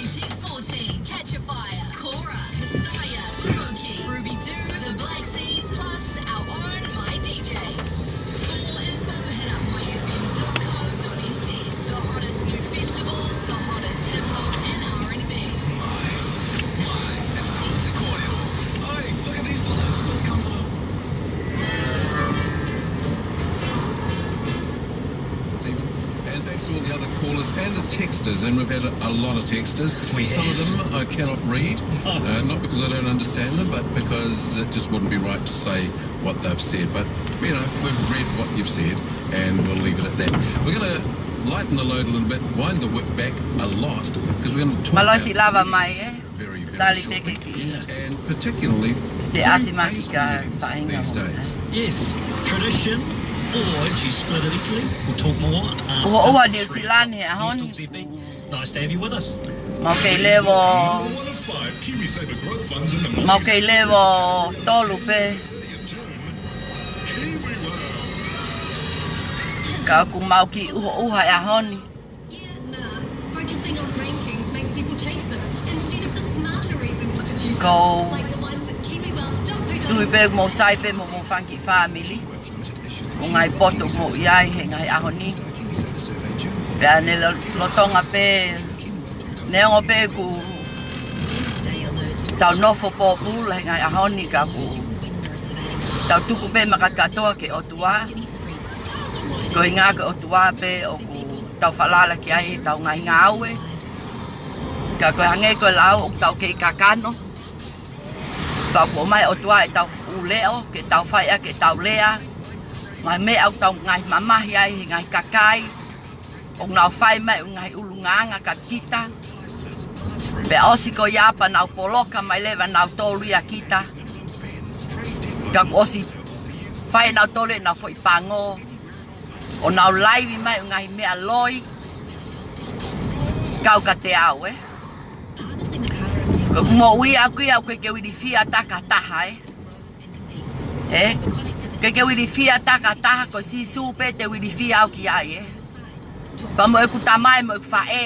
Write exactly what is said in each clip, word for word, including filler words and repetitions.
G fourteen, Catch a Fire, Kora, Messiah, Maroki, Ruby Doo, The Black Seeds, plus our own My D Js. For more info, head up my F M dot co dot N Z. The hottest new festivals, the hottest hip hop and R and B. My, my, it's Coop Cornell. Hey, look at these fellas, just come to the Stephen. And thanks to all the other callers and the texters, and we've had a, a lot of texters. We Some of have. them I cannot read, uh, not because I don't understand them, but because it just wouldn't be right to say what they've said. But, you know, we've read what you've said, and we'll leave it at that. We're gonna lighten the load a little bit, wind the whip back a lot, because we're gonna talk Mālō siʻi lava mai, ē? Very, very Tali shortly. Peke ki. And particularly, Te ʻasi mai ki ka faʻahinga these days. Yes, tradition, or do you split it equally? We'll talk more after ʻUa, ʻua this New Zealand he ʻaho ni. Nice to have you with us. Mau kei levo, mau kei levo tolu pē. Ka ʻoku mau kiʻi ʻuhoʻuha he ʻaho ni. Yeah, nah. Focusing on rankings makes people chase them instead of the smarter reasons to do them, like the ones at kiwiwealth dot co dot Ko u tui pē mo sai pē mo mo fanga kiʻi fāmili. Mo e ngaahi potu mo i ai he ngaahi ʻaho ni. Pea ne lo-, lolotonga pē, neongo pē ʻoku tau nofo pōpula he ngaahi ʻaho ni ka ʻoku tau tuku pē makatuʻu kātoa ki he ʻOtua. Ko e ʻuhinga ko e ʻOtua pē ʻoku tau falala ki ai he ʻetau ngaahi ngāue. Ka ko e hangē ko e lau ʻoku tau kei kakano. Ka ʻoku ʻomai ʻe he ʻOtua ʻetau ʻū leʻo, ke tau fai ʻaki ʻetau lea. Ngaahi meʻa ʻoku tau ngaahi mamahi ai he ngaahi kakai. ʻOku nau fai mai ʻū ngaahi ʻulungaanga kia kita. Pea ʻosi ko ia pea nau poloka mai leva nautolu ia kia kita. Ka kuo ʻosi fai ʻe nautolu ʻenau foʻi pango. ʻO nau laivi mai ʻū ngaahi meʻa loi. Kau kiate au, ē. Ko e moʻui ʻaʻaku ia ʻoku ʻikai ke u ilifia ʻe ha taha, ē. Ē? ʻIkai ke u ilifia ʻe ha taha, ko Sīsū pē te u ilifia au ki ai, ē. Pea mo ʻeku tamai, mo ʻeku faʻē.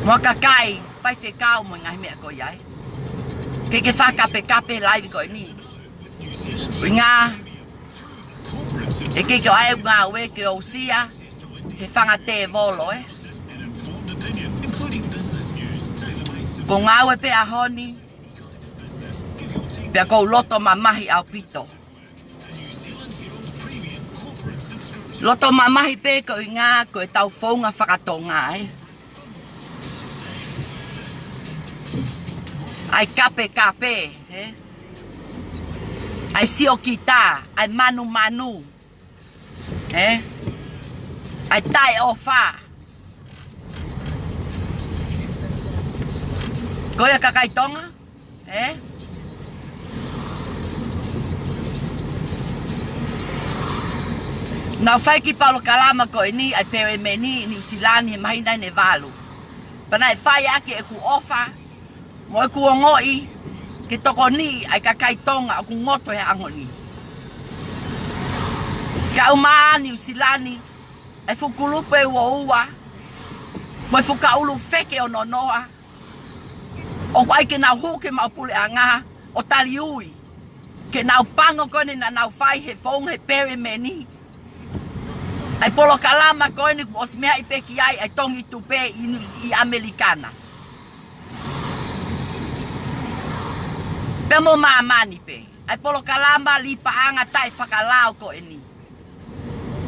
Mo e kakai, faifekau mo e ngaahi meʻa ko ia, ē. ʻIkai ke fakakapekape laivi ko eni. ʻUhinga, ʻikai ke ʻai ʻeku ngāue ke u aʻusia he fanga tēvolo, ē. Ko e ngāue pē ʻaho ni, pea ʻoku ou loto mamahi ʻaupito. Loto mamahi pē ko e ʻuhinga ko ʻetau founga fakatonga, ē. ʻAi kapekape, ē. ʻAi siokita, ʻai manumanu, ē. ʻAi taʻeʻofa. Ko ia kakai Tonga, ē? Nau fai e kiʻi polokalama ko eni ʻa e Pelemēni ʻi Nuʻu Sila ni he māhina ʻe valu. Pea naʻe fai ʻaki ʻeku ʻofa, mo ʻeku ongoʻi, ke tokoniʻi ʻa e kakai Tonga ʻoku ngoto he ʻaho ni. Kau mai Nuʻu Sila ni, ʻa e fuʻu kulupu ʻe ua ua, mo e fuʻu kau ʻulu feke ʻe ono noa, ʻoku ʻai ke nau hū ki he maʻu puleʻanga, ʻo tali ui. Ke nau pango ko eni naʻa nau fai he founga he Pelemēni. ʻA e polokalama ko eni kuo ʻosi meaʻi pē ki ai, ʻa e Tongi Tupe ʻi Nu-, ʻi ʻAmelika na. Pea mo māmani pē. ʻA e polokalama lipaʻanga taʻefakalao ko eni.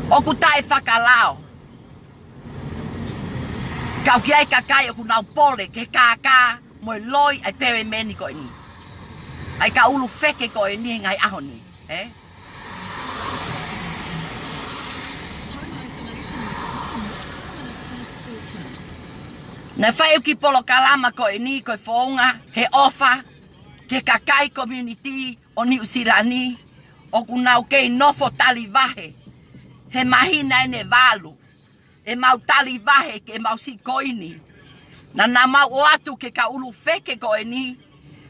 ʻOku taʻefakalao. Kau ki ai kakai ʻoku nau pole ki he kākā mo e loi ʻa e Pelemēni ko eni. ʻA e kau ʻulu feke ko eni he ngaahi ʻaho ni, ē? Naʻe fai ʻeku kiʻi polokalama ko eni ko e founga he ʻofa ki he kakai community ʻo Nuʻu Sila ni, ʻoku nau kei nofo tali vahe he māhina ʻe valu. ʻEmau tali vahe ke mau sikoini. Naʻa nau ō atu ki he kau ʻulu feke ko eni,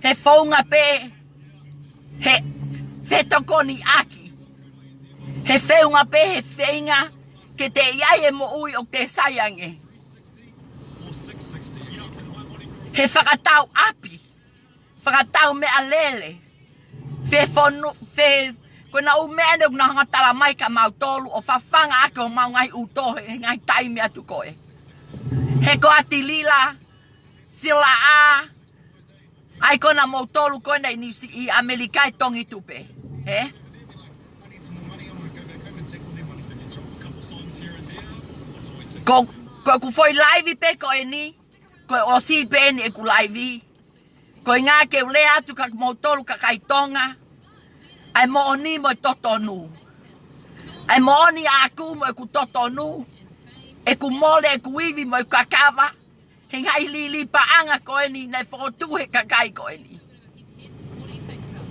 he founga pē he fetokoniʻaki. He founga pē he feinga ke te ʻi ai e moʻui ʻoku te sai ange. He fakatau ʻapi, fakatau meʻalele, fefonu, fe, ko e ʻū meʻa ʻeni ʻoku nau hanga ʻo tala mai kia mautolu ʻo fafanga ʻaki homau ngaahi ʻū tohi he ngaahi taimi atu ko ē. He ko ʻAtilila, Silaʻā, ʻa ia ko nautolu ko ena ʻi Niu Si, ʻi ʻAmelika ʻi Tongi Tupe. He? Ko, ko ʻeku foʻi laivi pē ko eni, ko e ʻosi pē eni ʻeku laivi. Ko e ʻuhinga ke u lea atu kia moutolu kakai Tonga ʻa e moʻoni mo e totonu. ʻA e moʻoni ʻaʻaku mo ʻeku totonu, ʻeku mole, ʻeku ivi mo ʻeku kakava he ngaahi lili paʻanga ko eni naʻe fokotuʻu he kakai ko eni.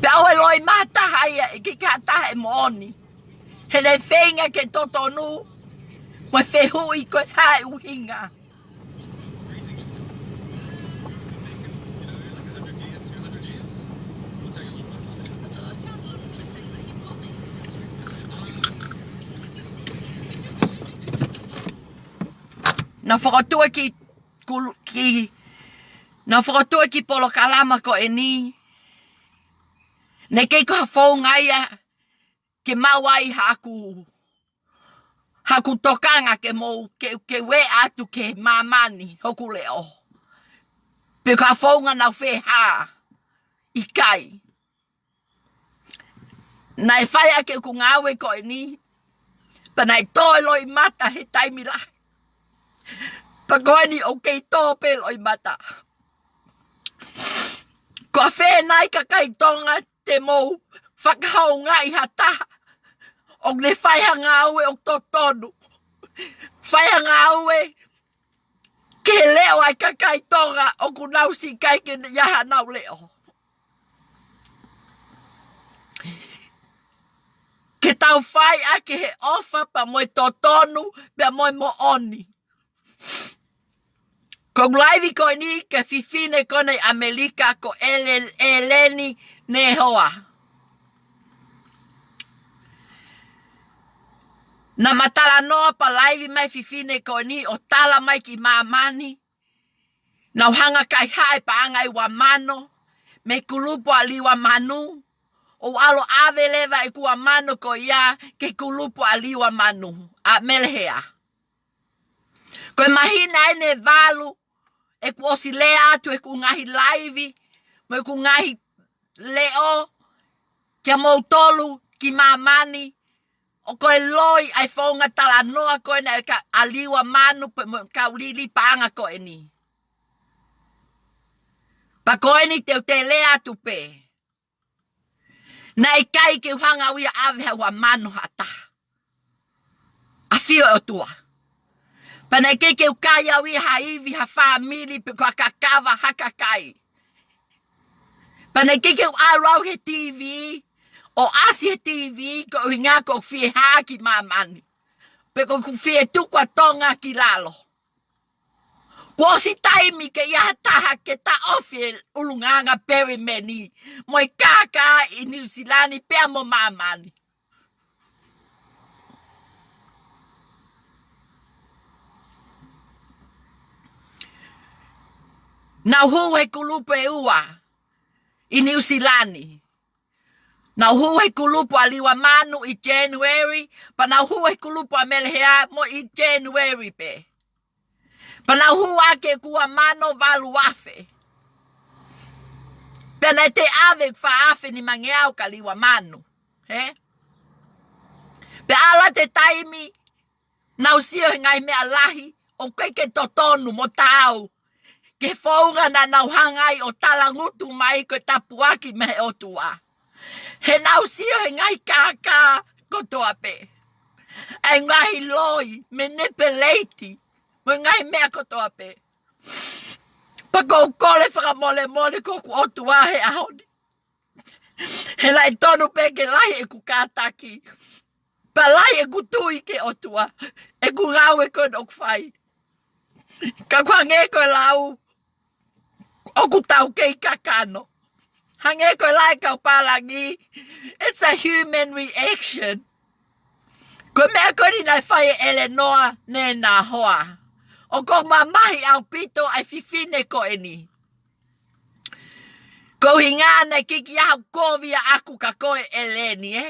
Pea ʻoku ʻi ai e loʻimaʻa taha ia, ʻikai ke ʻi ai ha taha ʻe moʻoni. He naʻe feinga ke totonu mo e fehuʻi ko e hā e ʻuhinga. Naʻe fokotuʻu e kiʻi kul-, kiʻi, naʻe fokotuʻu e kiʻi polokalama ko eni. Naʻe ʻikai ko ha founga ia ke maʻu ai haʻaku, haʻaku tokanga ke mou, ke, ke ueʻi atu ki he māmani hoku leʻo. Pe ko ha founga naʻa ku fie hā, ʻikai. Naʻe fai ʻaki ʻeku ngāue ko eni, pea naʻe tō e loʻimata he taimi lahi. Pea ko eni ʻoku kei tō pē loʻimata. Ko fē nai kakai Tonga te mou fakahoungaʻi ha taha ʻoku ne fai ha ngāue ʻoku totonu, fai ha ngāue ki he leʻo ʻa e kakai Tonga ʻoku nau siʻi ʻikai ke ʻi ai hanau leʻo? Ke tau fai ʻaki he ʻofa pea mo e totonu pea mo e moʻoni. Ko ʻeku laivi ko eni ki he fefine ko ena ʻi ʻAmelika ko Ele-, ʻEleni Nehoa. Naʻa ma talanoa pea laivi mai e fefine ko eni ʻo tala mai ki māmani naʻa ku hanga ʻo kaihaʻa e paʻanga ʻe ua mano mei he kulupu ʻa Liua Manu, ʻo u ʻalu ʻo ʻave leva ʻeku ua mano ko ia ki he kulupu ʻa Liua Manu, ʻa Melehea. Ko e māhina ʻeni ʻe valu ʻeku ʻosi lea atu ʻeku ngaahi laivi mo ʻeku ngaahi leʻo kia moutolu ki māmani, ʻoku ʻi ai e loi ʻa e founga talanoa ko ena ʻa e ka-, ʻa Liua Manu pea mo e kau lili paʻanga ko eni. Pea ko eni te u toe lea atu pē. Naʻe ʻikai ke u hanga au ia ʻo ʻave ha ua mano ha taha. ʻAfio e ʻOtua. Pea naʻe ʻikai ke u kai au ia ha ivi, ha fāmili, pe ko ha kakava, ha kakai. Pea naʻe ʻikai ke u ʻalu au he T V, ʻo ʻasi he T V, ko e ʻuhinga ko ʻeku fie hā ki māmani. Pe ko ʻeku fie tuku ʻa Tonga ki lalo. Kuo ʻosi taimi ke ʻi ai ha taha ke taʻofi e ʻulungaanga pelimeni mo e kākā ʻi Niu Silani pea mo māmani. Naʻa ku hū he kulupu ʻe ua ʻi Niu Silani. Naʻa ku hū he kulupu ʻa Liua Manu ʻi January, pea naʻa ku hū he kulupu ʻa Melehea mo ʻi January pē. Pea naʻa ku hū ʻaki ʻeku ua mano valu afe. Pea naʻe toe ʻave ʻeku fā afe nimangeau kia Liua Manu. He? Pea ʻalu atu e taimi, naʻa ku sio he ngaahi meʻa lahi ʻoku ʻikai ke totonu mo taau ki he founga naʻa nau hanga ai ʻo talangutu mai ko e tāpuaki mei he ʻOtua. He naʻa ku sio he ngaahi kākā kotoa pē, ʻa e ngaahi loi, manipulate, mo e ngaahi meʻa kotoa pē. Pea ʻoku ou kole fakamolemole ki hoku ʻOtua he ʻaho ni. He naʻe tonu pē ke lahi ʻeku kātaki, pea lahi ʻeku tui ki he ʻOtua, ʻeku ngāue ko ena ʻoku fai. Ka ʻoku hangē ko e lau, ʻoku tau kei kakano. Hangē ko e lau ʻa e kau pālangi, it's a human reaction. Ko e meʻa ko eni naʻe fai ʻe ʻEleni Nehoa. ʻOku ou mamahi ʻaupito ʻa e fefine ko eni. Ko e ʻuhinga naʻe ʻikai ke ʻi ai haʻaku kovi ʻaʻaku kia koe ʻEleni, ē?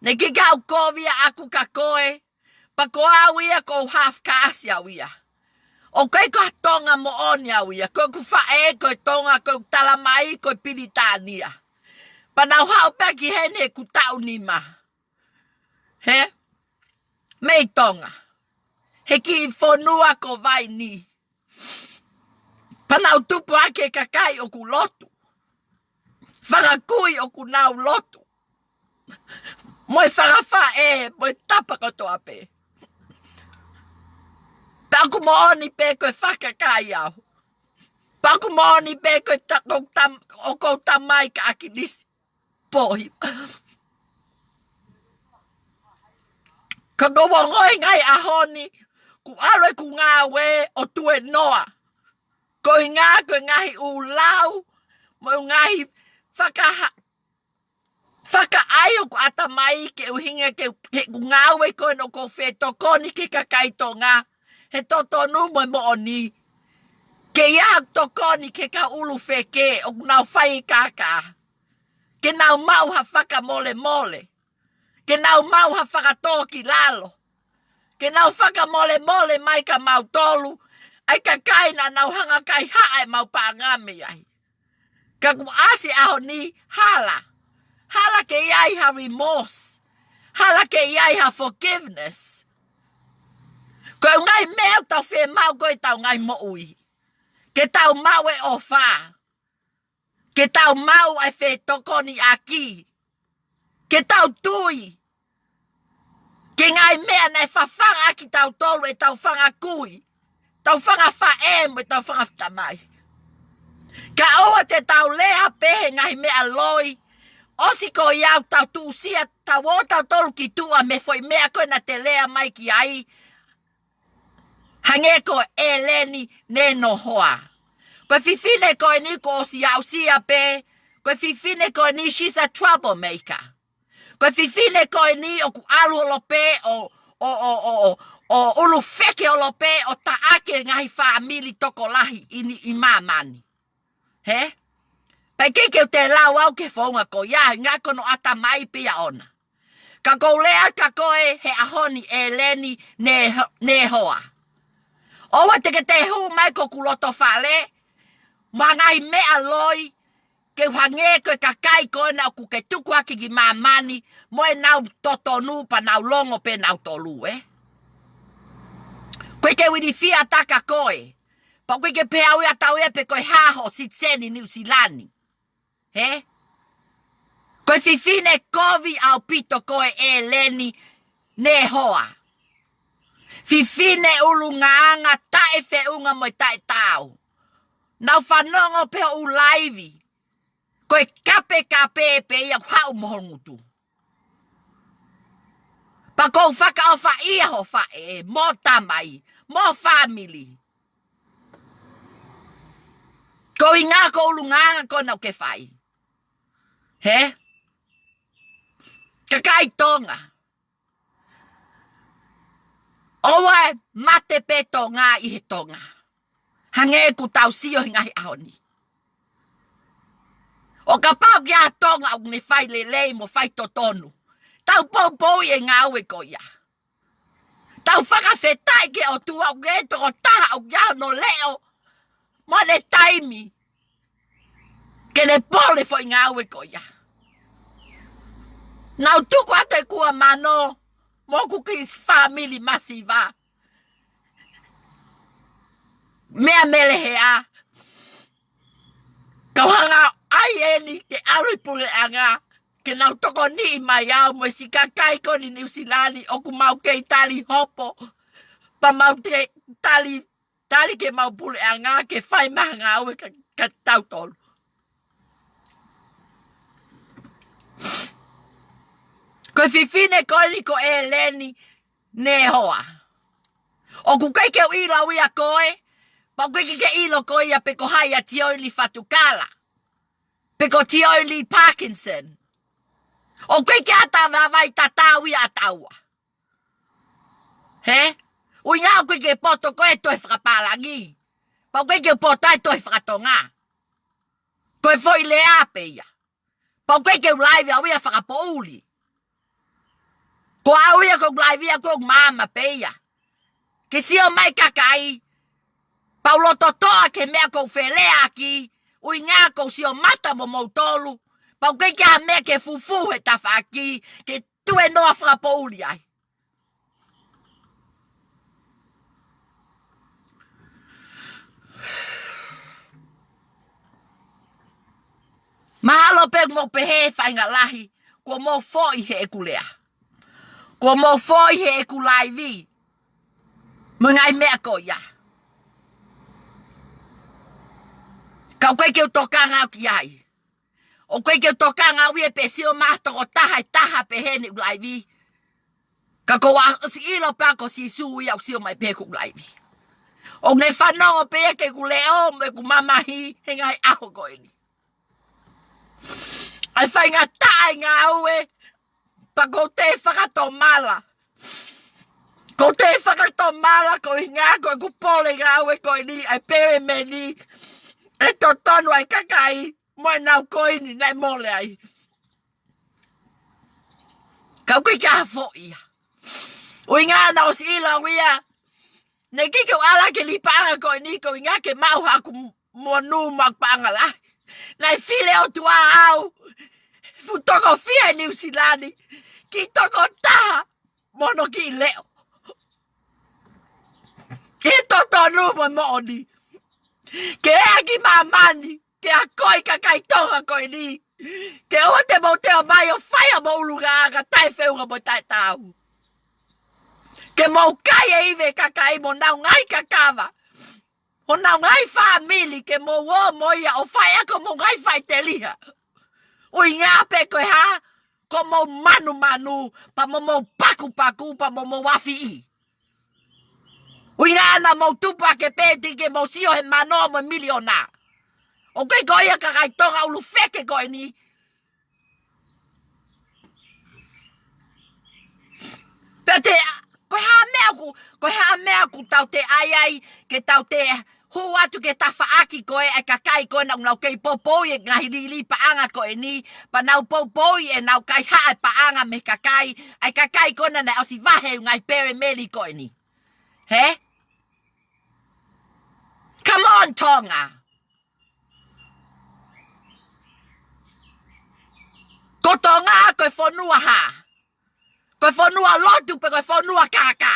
Naʻe ʻikai ke ʻi ai haʻaku kovi ʻaʻaku kia koe. Pea ko au ia, ko e half caste au ia. ʻOku ʻikai ko ha Tonga moʻoni au ia. Ko ʻeku faʻē ko e Tonga, ko ʻeku talamai ko e Pilitānia. Pea nau haʻu pē ki heni he ʻeku taʻu nima. Hē? Mei Tonga. He kiʻi fonua ko Vainī. Pea nau tupu hake e kakai ʻoku lotu. Fanga kui ʻoku nau lotu. Mo e fanga faʻē, mo e tapa kotoa pē. Pea ʻoku moʻoni pē ko e fakakakai au. Pea ʻoku moʻoni pē ko e ta-, ko e tam-, ʻoku ou tamai kia ʻAkilisi Pohi. Ka ʻoku ou ongoʻi he ngaahi ʻaho ni, kuo ʻalu ʻeku ngāue ʻo tuenoa. Ko e ʻuhinga ko e ngaahi ʻū lau, mo e ngaahi fakaha-, fakaʻai ʻoku ʻatamai ke ʻuhinga ke, ke ʻeku ngāue ko eni ʻoku ou fetokoni ki he kakai Tonga he totonu mo e moʻoni. Ke ʻi ai haʻaku tokoni ki he kau ʻulu feke ʻoku nau fai e kākā. Ke nau maʻu ha fakamolemole. Ke nau maʻu ha fakatōkilalo. Ke nau fakamolemole mai kia mautolu ʻa e kakai naʻa nau hanga kaihaʻa ʻemau paʻanga mei ai. Ka kuo ʻasi e ʻaho ni, hala. Hala ke ʻi ai ha remorse. Hala ke ʻi ai ha forgiveness. Ko e ngaahi meʻa ʻoku tau fiemaʻu ko ē ʻi heʻetau ngaahi moʻui. Ke tau maʻu e ʻofa. Ke tau maʻu e fetokoniʻaki. Ke tau tui ki he ngaahi meʻa naʻe fafanga ʻaki kitautolu ʻe heʻetau fanga kui, ʻetau fanga faʻē mo ʻetau fanga tamai. Kae ʻoua te tau lea pē he ngaahi meʻa loi. ʻOsi ko ia ʻoku tau tuʻusia, tau ō tautolu ki tuʻa mei he foʻi meʻa ko ē naʻa te lea mai ki ai. Hangē ko ʻEleni Nenohoa. Ko e fefine ko eni kuo ʻosi aʻusia pē. Ko e fefine ko eni, she's a troublemaker. Ko e fefine ko eni ʻoku ʻalu holo pē ʻo, ʻo, ʻo, ʻo, ʻo, ʻo ʻulu feke holo pē ʻo taʻaki e ngaahi fāmili tokolahi ʻi ni, ʻi māmani. Hē? Pea ʻikai ke u toe lau au ki he founga ko ia, he ʻuhinga ko hono ʻatamai pē ia ʻoʻona. Ka ʻoku ou lea kia koe he ʻaho ni, ʻEleni Ne-, Nehoa. ʻOua te ke toe hū mai ki hoku loto fale mo e ngaahi meʻa loi, ke u hangē ko e kakai ko ena ʻoku ke tukuakiʻi māmani mo ʻenau totonu pea nau longo pē nautolu, ē? ʻOku ʻikai ke u ilifia ʻatā kia koe. Pea ʻoku ʻikai ke pehē au ia ʻatā au ia pe ko e hā ho sitiseni Niu Silani. Hē? Ko e fefine kovi ʻaupito koe, ʻEleni Nehoa. Fefine ʻulungaanga taʻefeʻunga mo e taʻetaau. Nau fanongo pē hoʻo laivi. Ko e kapekape pē ia ʻoku haʻu mei ho ngutu. Pea ʻoku ou fakaʻofaʻia ho faʻē, mo ho tamai, mo ho fāmili. Ko e ʻuhinga ko e ʻulungaanga ko ena ʻoku ke fai. Hē? Kakai Tonga. ʻOua ʻe mate pē Tonga ʻi he Tonga. Hangē ʻoku tau sio he ngaahi ʻaho ni. ʻO kapau ʻoku ʻi ai ha Tonga ʻoku ne fai lelei mo fai totonu, tau poupouʻi e ngāue ko ia. Tau fakafetaʻi ki he ʻOtua ʻoku ʻi ai e tokotaha ʻoku ʻi ai hono leʻo mo ʻene taimi ke ne pole foʻi ngāue ko ia. Nau tuku atu e kuo mano mo hoku kiʻi fāmili masiva. Meʻa melehea. Kau hanga ai eni ke ʻalu ʻi puleʻanga ke nau tokoniʻi mai au mo e siʻi kakai ko eni Niu Silani ʻoku mau kei tali hopo. Pea mau te-, tali, tali ke mau puleʻanga ke fai mai ha ngāue kia, kia tautolu. Ko e fefine ko eni ko ʻEleni Nehoa. ʻOku ʻikai ke u ʻilo au ia koe, pea ʻoku ʻikai ke ʻilo koe ia pe ko hai ʻa Tioli Fatukala, pe ko Tioli Parkinson. ʻOku ʻikai ke ʻi ai ha taha vaivai tatau ia ʻa taua. Hē? ʻuhinga ʻoku ʻikai ke poto koe he tohi fakapālangi. Pea ʻoku ʻikai ke poto ai he tohi fakatonga. Ko e foʻi lea pē ia. Pea ʻoku ʻikai ke u laivi au ia fakapoʻuli. Ko au ia ʻoku ou laivi au ʻoku ou maama pē ia. Ke sio mai kakai. Pea u loto toʻa ki he meʻa ʻoku ou feleaʻaki. ʻUhinga ʻoku ou sio mata mo moutolu. Pea ʻoku ʻikai ke ʻi ai ha meʻa ke fufū he tafaʻaki. Ke tuēnoa fakapoʻuli ai. Mahalo pē ʻoku mou pehē faʻahinga lahi, kuo mou foʻi heʻeku lea. Kuo mou foʻi heʻeku laivi. Mo e ngaahi meʻa ko ia. Ka ʻoku ʻikai ke u tokanga au ki ai. ʻOku ʻikai ke u tokanga au ia pe sio mai ha tokotaha ʻe taha pehē heʻeku laivi. Ka ʻoku ou ʻosi ʻilo pē ko Sīsū ia ʻoku sio mai pē heʻeku laivi. ʻOku ne fanongo pē ia ki heʻeku leʻo mo ʻeku mamahi he ngaahi ʻaho ko eni. ʻA e faingataʻa e ngāue, pea ʻoku ou toe fakatomala. ʻOku ou toe fakatomala koeʻuhinga ko ʻeku pole ngāue ko eni ʻa e pelemeli. ʻE totonu ʻa e kakai mo ʻenau koini naʻe mole ai. Ka ʻoku ʻikai ke u foʻi ia. ʻUhinga naʻe ʻosi ʻilo au ia. Naʻe ʻikai ke u ala ki he liʻi paʻanga ko eni koeʻuhinga ke maʻu haʻaku monū mo ʻeku paʻanga lahi. Naʻe fili ʻOtua au. Fuʻu toko fiha ʻi Nuʻu Sila ni. Kiʻi tokotaha mo hono kiʻi leʻo. ʻI he totonu mo e moʻoni. Ke ʻea ki māmani, ke akoʻi kakai Tonga ko eni. Ke ʻoua te mou toe ō mai ʻo fai ʻa mou ʻulungaanga taʻefeʻunga mo taʻetaau. Ke mou kai e ivi e kakai mo honau ngaahi kakava. Honau ngaahi fāmili ke mou ō mo ia ʻo fai ʻaki homou ngaahi faʻiteliha. ʻUhinga pē ko e hā, ko hoʻomou manumanu, pea mo hoʻomou pakupaku, pea mo hoʻomou afiʻi. ʻUhinga naʻa mou tupu hake pē teʻeki ke mou sio he mano mo e miliona. ʻOku ʻikai ko ia kakai Tonga ʻulu feke ko eni. Pea te, ko e hā meʻa ʻoku, ko e hā meʻa ʻoku tau toe ʻai ai, ke tau toe hū atu ki he tafaʻaki ko ē ʻa e kakai ko ē naʻa nau kei poupouʻi e ngaahi liʻiliʻi paʻanga ko eni, pea nau poupouʻi ʻenau kaihaʻa e paʻanga mei he kakai, ʻa e kakai ko ena naʻe ʻosi vahe e ngaahi pelemeli ko eni. Hē? Come on, Tonga. Ko Tonga ko e fonua hā? Ko e fonua lotu pe ko e fonua kākā?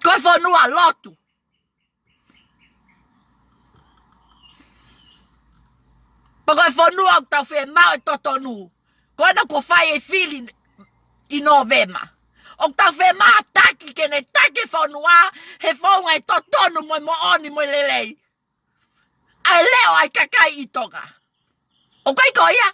Ko e fonua lotu. Pea ko e fonua ʻoku tau fiemaʻu e totonu. Ko ena kuo fai e fili ʻi Nōvema. ʻOku tau fiemaʻu ha taki ke ne taki e fonua he founga ʻe totonu mo e moʻoni mo e lelei. ʻA e leʻo ʻa e kakai ʻi Tonga. ʻOku ʻikai ko ia?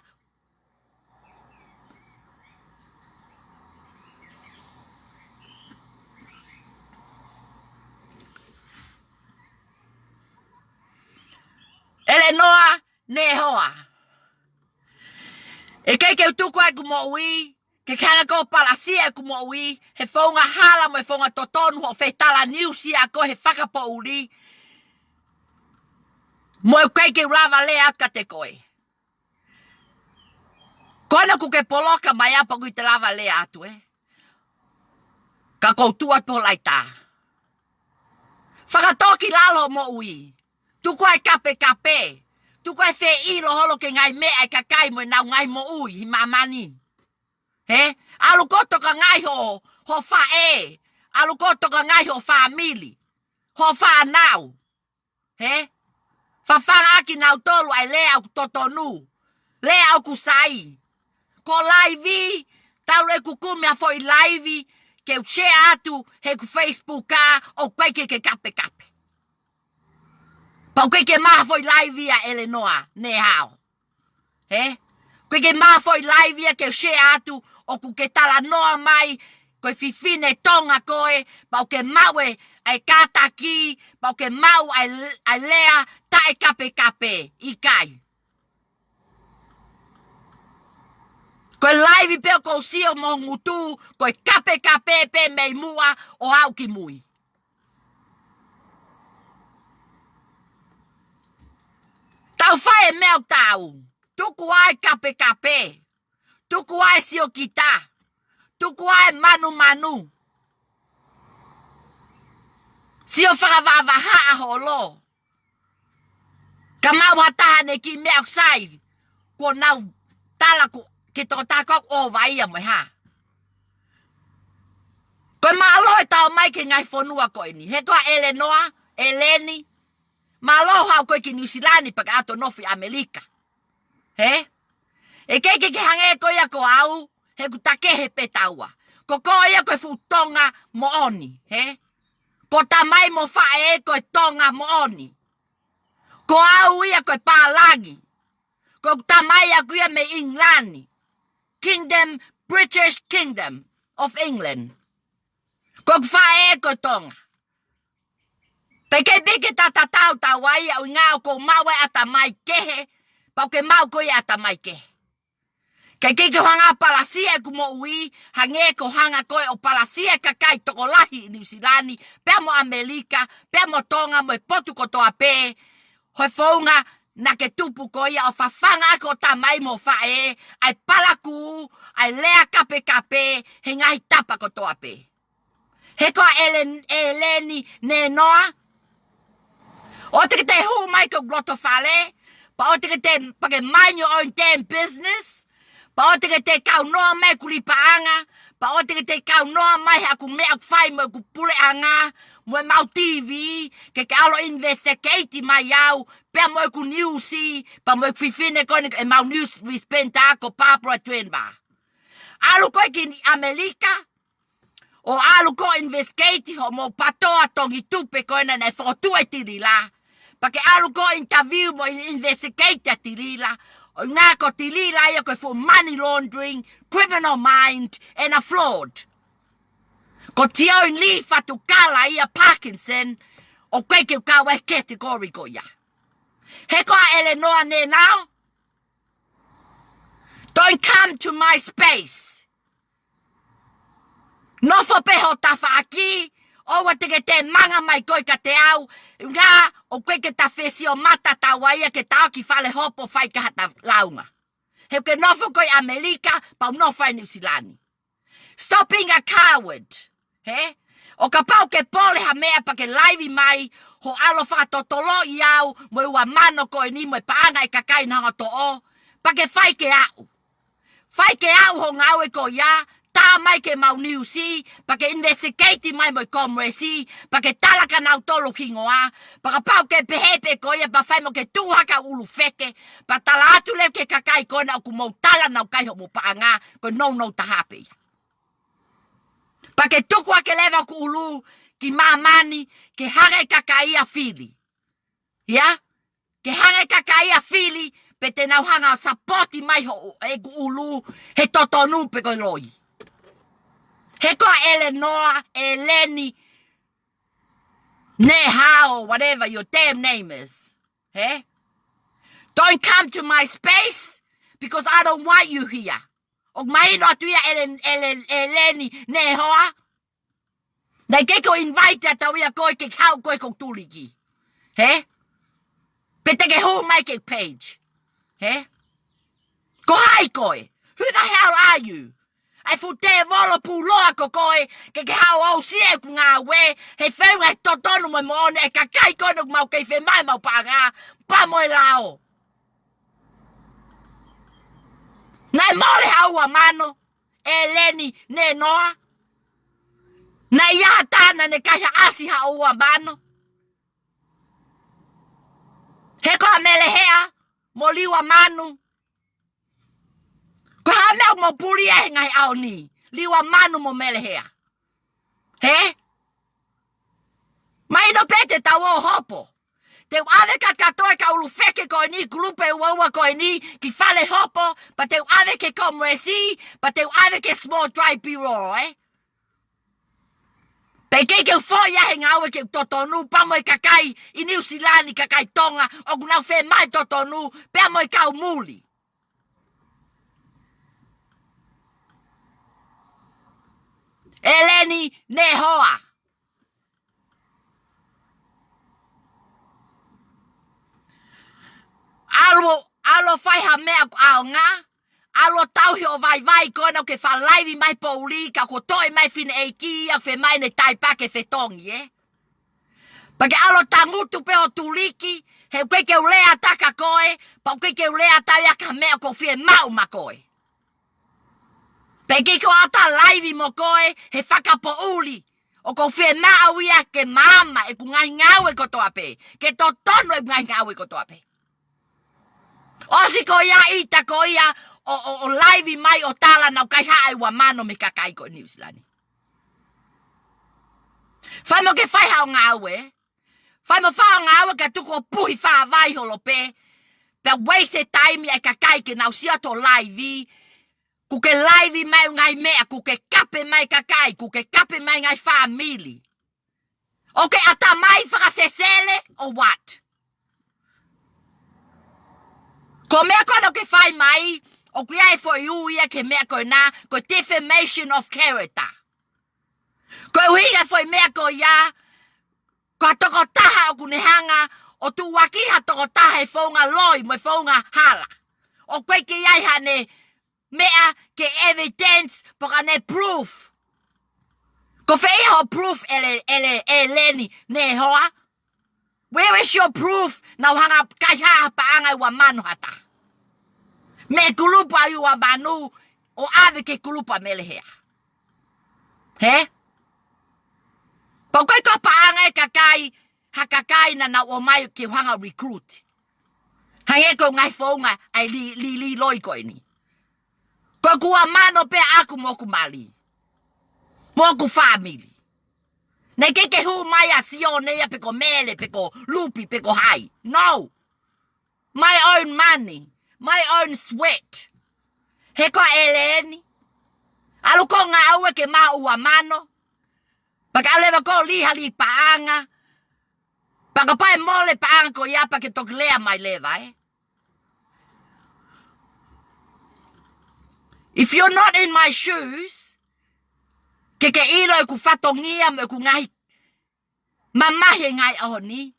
ʻElenoa Nehoa. ʻE ʻikai ke u tuku ʻeku moʻui, ke ke hanga ʻo palasia ʻeku moʻui, he founga hala mo e founga totonu hoʻo fetalanoaʻaki ʻa koe he fakapoʻuli. Mo e ʻikai ke u lava lea atu kiate koe. Ko ena kuo ke poloka mai au pea ʻoku ʻikai te u lava lea atu ē. Ka ʻoku ou tuʻu atu pē ho laita. Fakatōkilalo moʻui. Tuku ʻa e kapekape. Tuku ʻa e feʻilo holo ki he ngaahi meʻa ʻa e kakai mo ʻenau ngaahi moʻui ʻi māmani. Hē? ʻAlu koe ʻo tokangaʻi ho, ho faʻē. ʻAlu koe ʻo tokangaʻi ho fāmili. Ho fānau. Hē? Fafangaʻaki nautolu ʻa e lea ʻoku totonu. Lea ʻoku sai. Ko e laivi, talu ʻeku kumi ha foʻi laivi, ke u share atu, heʻeku Facebook ʻa, ʻoku ʻikai ke ke kapekape. Pea ʻoku ʻikai ke maʻu ha foʻi laivi ʻa ʻElenoa Nehoa. Hē? ʻOku ʻikai ke maʻu ha foʻi laivi ia ke u share atu, ʻoku ke talanoa mai, ko e fefine Tonga koe, pea ʻoku ke maʻu e, ʻa e kātaki, pea ʻoku ke maʻu ʻa e, ʻa e lea, taʻekapekape, ʻikai. Ko e laivi pē ʻoku ou sio mo ngutu, ko e kapekape pē mei muʻa ʻo aʻu ki mui. Tau fai e meʻa ʻoku taau. Tuku ʻa e kapekape. Tuku ʻa e siokita. Tuku ʻa e manumanu. Sio fakavahavahaʻa holo. Ka maʻu ha taha ʻene kiʻi meʻa ʻoku sai, kuo nau tala ku ke tokotako ʻo vaia mo e hā. Ko e mālō e tau mai ki he ngaahi fonua ko eni. He ko ʻa ʻElenoa, ʻEleni, mālō haʻu koe ki Niu Silani pea ke ʻalu ʻo nofo ʻi ʻAmelika. He? ʻE kei ke ke hangē ko ia ko au, he ʻoku takehe pē taua. Ko koe ia ko e fuʻu Tonga moʻoni, he? Ko e tamai mo e faʻē ko e Tonga moʻoni. Ko au ia ko e pālangi. Ko e tamai ʻaku ia mei ʻIngilani. Kingdom, British Kingdom of England. Ko e faʻē ko e Tonga. Pea ʻikai pē ke ta tatau taua ia ʻuhinga ʻoku ou maʻu e ʻatamai kehe, pea ʻoku ke maʻu koe e ʻatamai kehe. Kae kei ke u hanga ʻo palasia ʻeku moʻui, hangē ko e hanga koe ʻo palasia e kakai tokolahi ʻi Niu Silani, pea mo ʻAmelika, pea mo Tonga, mo e potu kotoa pē, he founga naʻa ke tupu koe ia ʻo fafanga ʻaki ho tamai mo e faʻē ʻa e palakū, ʻa e lea kapekape he ngaahi tapa kotoa pē. He ko ʻa ʻElen-, ʻEleni Nenoa. ʻOua te ke toe hū mai ki hoku loto fale. Pea ʻoua te ke toe, pea ke mind your own damn business. Pea ʻoua te ke toe kaunoa mai ki heʻeku lī paʻanga. Pea ʻoua te ke toe kaunoa mai he ʻoku meʻa ʻoku fai mo ʻeku puleʻanga, mo ʻemau T V, ke ke ʻalu ʻo investigate mai au, pea mo ʻeku news, pea mo ʻeku fefine ko eni ʻemau news presenter ko Barbara Tuenva. ʻAlu koe ki ʻAmelika, ʻo ʻalu koe ʻo investigate hoʻomou patoa tongi tupe ko ena naʻe fokotuʻu ʻe Tilila. Pea ke ʻalu koe ʻo interview mo investigate ʻa Tilila. ʻUhinga ko Tilila ia ko e full money laundering, criminal mind, and a fraud. Ko Tioni Lee Fatukala ia Parkinson, ʻoku ʻikai ke u kau he category ko ia. He ko ʻa ʻElenoa Nenoa. Don't come to my space. Nofo pē ho tafaʻaki, ʻoua te ke toe manga mai koe kiate au, ʻuhinga ʻoku ʻikai ke ta fesioʻamata taua ia ke ta ō ki fale hopo fai ki ha ta lāunga. He ʻoku ke nofo koe ʻi ʻAmelika, pea u nofo ʻi Niu Silani. Stop being a coward. He? ʻO kapau ʻoku ke pole ha meʻa pea ke laivi mai, hoʻo ʻalu ʻo fakatotoloʻi au, mo e ua mano ko eni mo e paʻanga ʻa e kakai naʻa nau toʻo, pea ke fai ke aʻu. Fai ke aʻu ho ngāue ko ia, tā mai ki heʻemau news, pea ke investigate mai mo e Commerce, pea ke tala kia nautolu ho hingoa, pea kapau ʻoku ke pehē pē ko ia pea fai mo ke tuʻu hake ʻo ʻulu feke, pea tala atu leva ki he kakai ko ena ʻoku mou tala naʻa nau kai hoʻomou paʻanga, ko e nounou taha pē ia. Pea ke tuku hake leva hoku ʻulu ki māmani, ke hanga ʻe he kakai ia ʻo fili. Ia? Ke hanga ʻe he kakai ia ʻo fili, pe te nau hanga ʻo sapoti mai hoʻo, ʻeku ʻulu, he totonu pe ko e loi. He ko ʻa ʻElenoa, ʻEleni, Nenoa, whatever your damn name is. He? Don't come to my space because I don't want you here. ʻOku mahino atu ia ʻElen-, ʻElen-, ʻEleni Nenoa. Naʻe ʻikai ke u invite atu ia koe ke haʻu koe ki hoku tuliki. He? Pe te ke hū mai ki heʻeku page. He? Ko hai koe? Who the hell are you? ʻA e fuʻu tēvolo pūloa ko koe, ke ke haʻu ʻo aʻusia ʻeku ngāue, he feʻunga he totonu mo e moʻoni ʻa e kakai ko ena ʻoku mau kei fai mai ʻemau paʻanga, pea mo e lao. Naʻe mole ha ua mano, ʻEleni Nenoa. Naʻe ʻi ai ha taha naʻa ne kai ha ʻasi ha ua mano. He ko ʻa Melehea mo Liua Manu. Ko e hā e meʻa ʻoku mou puli ai he ngaahi ʻaho ni, Liua Manu mo Melehea? He? Mahino pē te tau ō ʻo hopo. Te u ʻave kātoa e kau ʻulu feke ko eni, kulupu ʻe uaua ko eni, ki fale hopo, pea te u ʻave ki he Commerce, pea te u ʻave ki he Small Tribunal, ē? Pea ʻikai ke u foʻi ia he ngāue ke u totonu, pea mo e kakai ʻi Niu Silani, kakai Tonga, ʻoku nau fai mai totonu, pea mo e kau muli. ʻEleni Nehoa. ʻAlu, ʻalu fai ha meʻa ʻoku ʻaonga, ʻalu tauhi ʻo vaivai ko ena ʻoku ke fakalaivi mai poʻuli ka kuo toʻo mai fineʻeiki ia ʻoku fiemaʻu ne taipake fetongi, ē? Pea ke ʻalu tangutu pē ʻo tuliki, he ʻoku ʻikai ke u lea ʻatā kia koe, pea ʻoku ʻikai ke u lea ʻatā ia ki ha meʻa ʻoku ou fiemaʻu maʻa koe. Pea ʻikai ke u ʻatā laivi mo koe, he fakapoʻuli. ʻOku ou fiemaʻu ia ke maama ʻeku ngaahi ngāue kotoa pē, ke totonu ʻeku ngaahi ngāue kotoa pē. ʻOsi ko ia ʻita ko ia ʻo, ʻo, ʻo laivi mai ʻo tala naʻa ku kaihaʻa ʻe ua mano mei he kakai ko New Zealand. Fai mo ke fai haʻo ngāue. Fai mo fai haʻo ngāue kae tuku ʻo puhi fāvai holo pē. Pea waste taimi ʻa e kakai ke nau sio atu ʻo laivi. Kuo ke laivi mai ʻeku ngaahi meʻa, kuo ke kape mai kakai, kuo ke kape mai ngaahi fāmili. ʻOku ke ʻatamai fakasesele or what? Ko e meʻa ko ena ʻoku ke fai mai, ʻoku ʻi ai e foʻi ui ia ki he meʻa ko ena, ko e defamation of character. Ko e ʻuhinga e foʻi meʻa ko ia, ko ha tokotaha ʻoku ne hanga ʻo tuʻuaki ha tokotaha he founga loi mo e founga hala. ʻOku ʻikai ke ʻi ai haʻane meʻa ke evidence pe ko haʻane proof. Ko fē hoʻo proof ʻEle-, ʻEle-, ʻEleni Nehoa? Where is your proof naʻa ku hanga ʻo kaihaʻa ha paʻanga ʻe ua mano ha taha mei he kulupu ʻa e ua mano ʻo ʻave ki he kulupu ʻa Melehea? Hē? Pea ʻoku ʻikai ko ha paʻanga ʻa e kakai, ha kakai naʻa nau ō mai ke u hanga ʻo recruit. Hangē ko e ngaahi founga ʻa e li-, li-, li-, loi ko eni. Ko e ua mano pē ʻaʻaku mo hoku mali. Mo hoku fāmili. Naʻe ʻikai ke hū mai ʻa Sione ia pe ko Mele, pe ko Lupi, pe ko hai. No. My own money. My own sweat. He ko ʻEleni. ʻAlu ko ē ʻo ngāue ke maʻu ua mano. Pea ke ʻalu leva ko ē ʻo lī ha lī paʻanga. Pea kapau ʻe mole paʻanga ko ia pea ke toki lea mai leva, ē? If you're not in my shoes, ke ke ʻilo ʻeku fatongia mo ʻeku ngaahi mamahi he ngaahi ʻaho ni.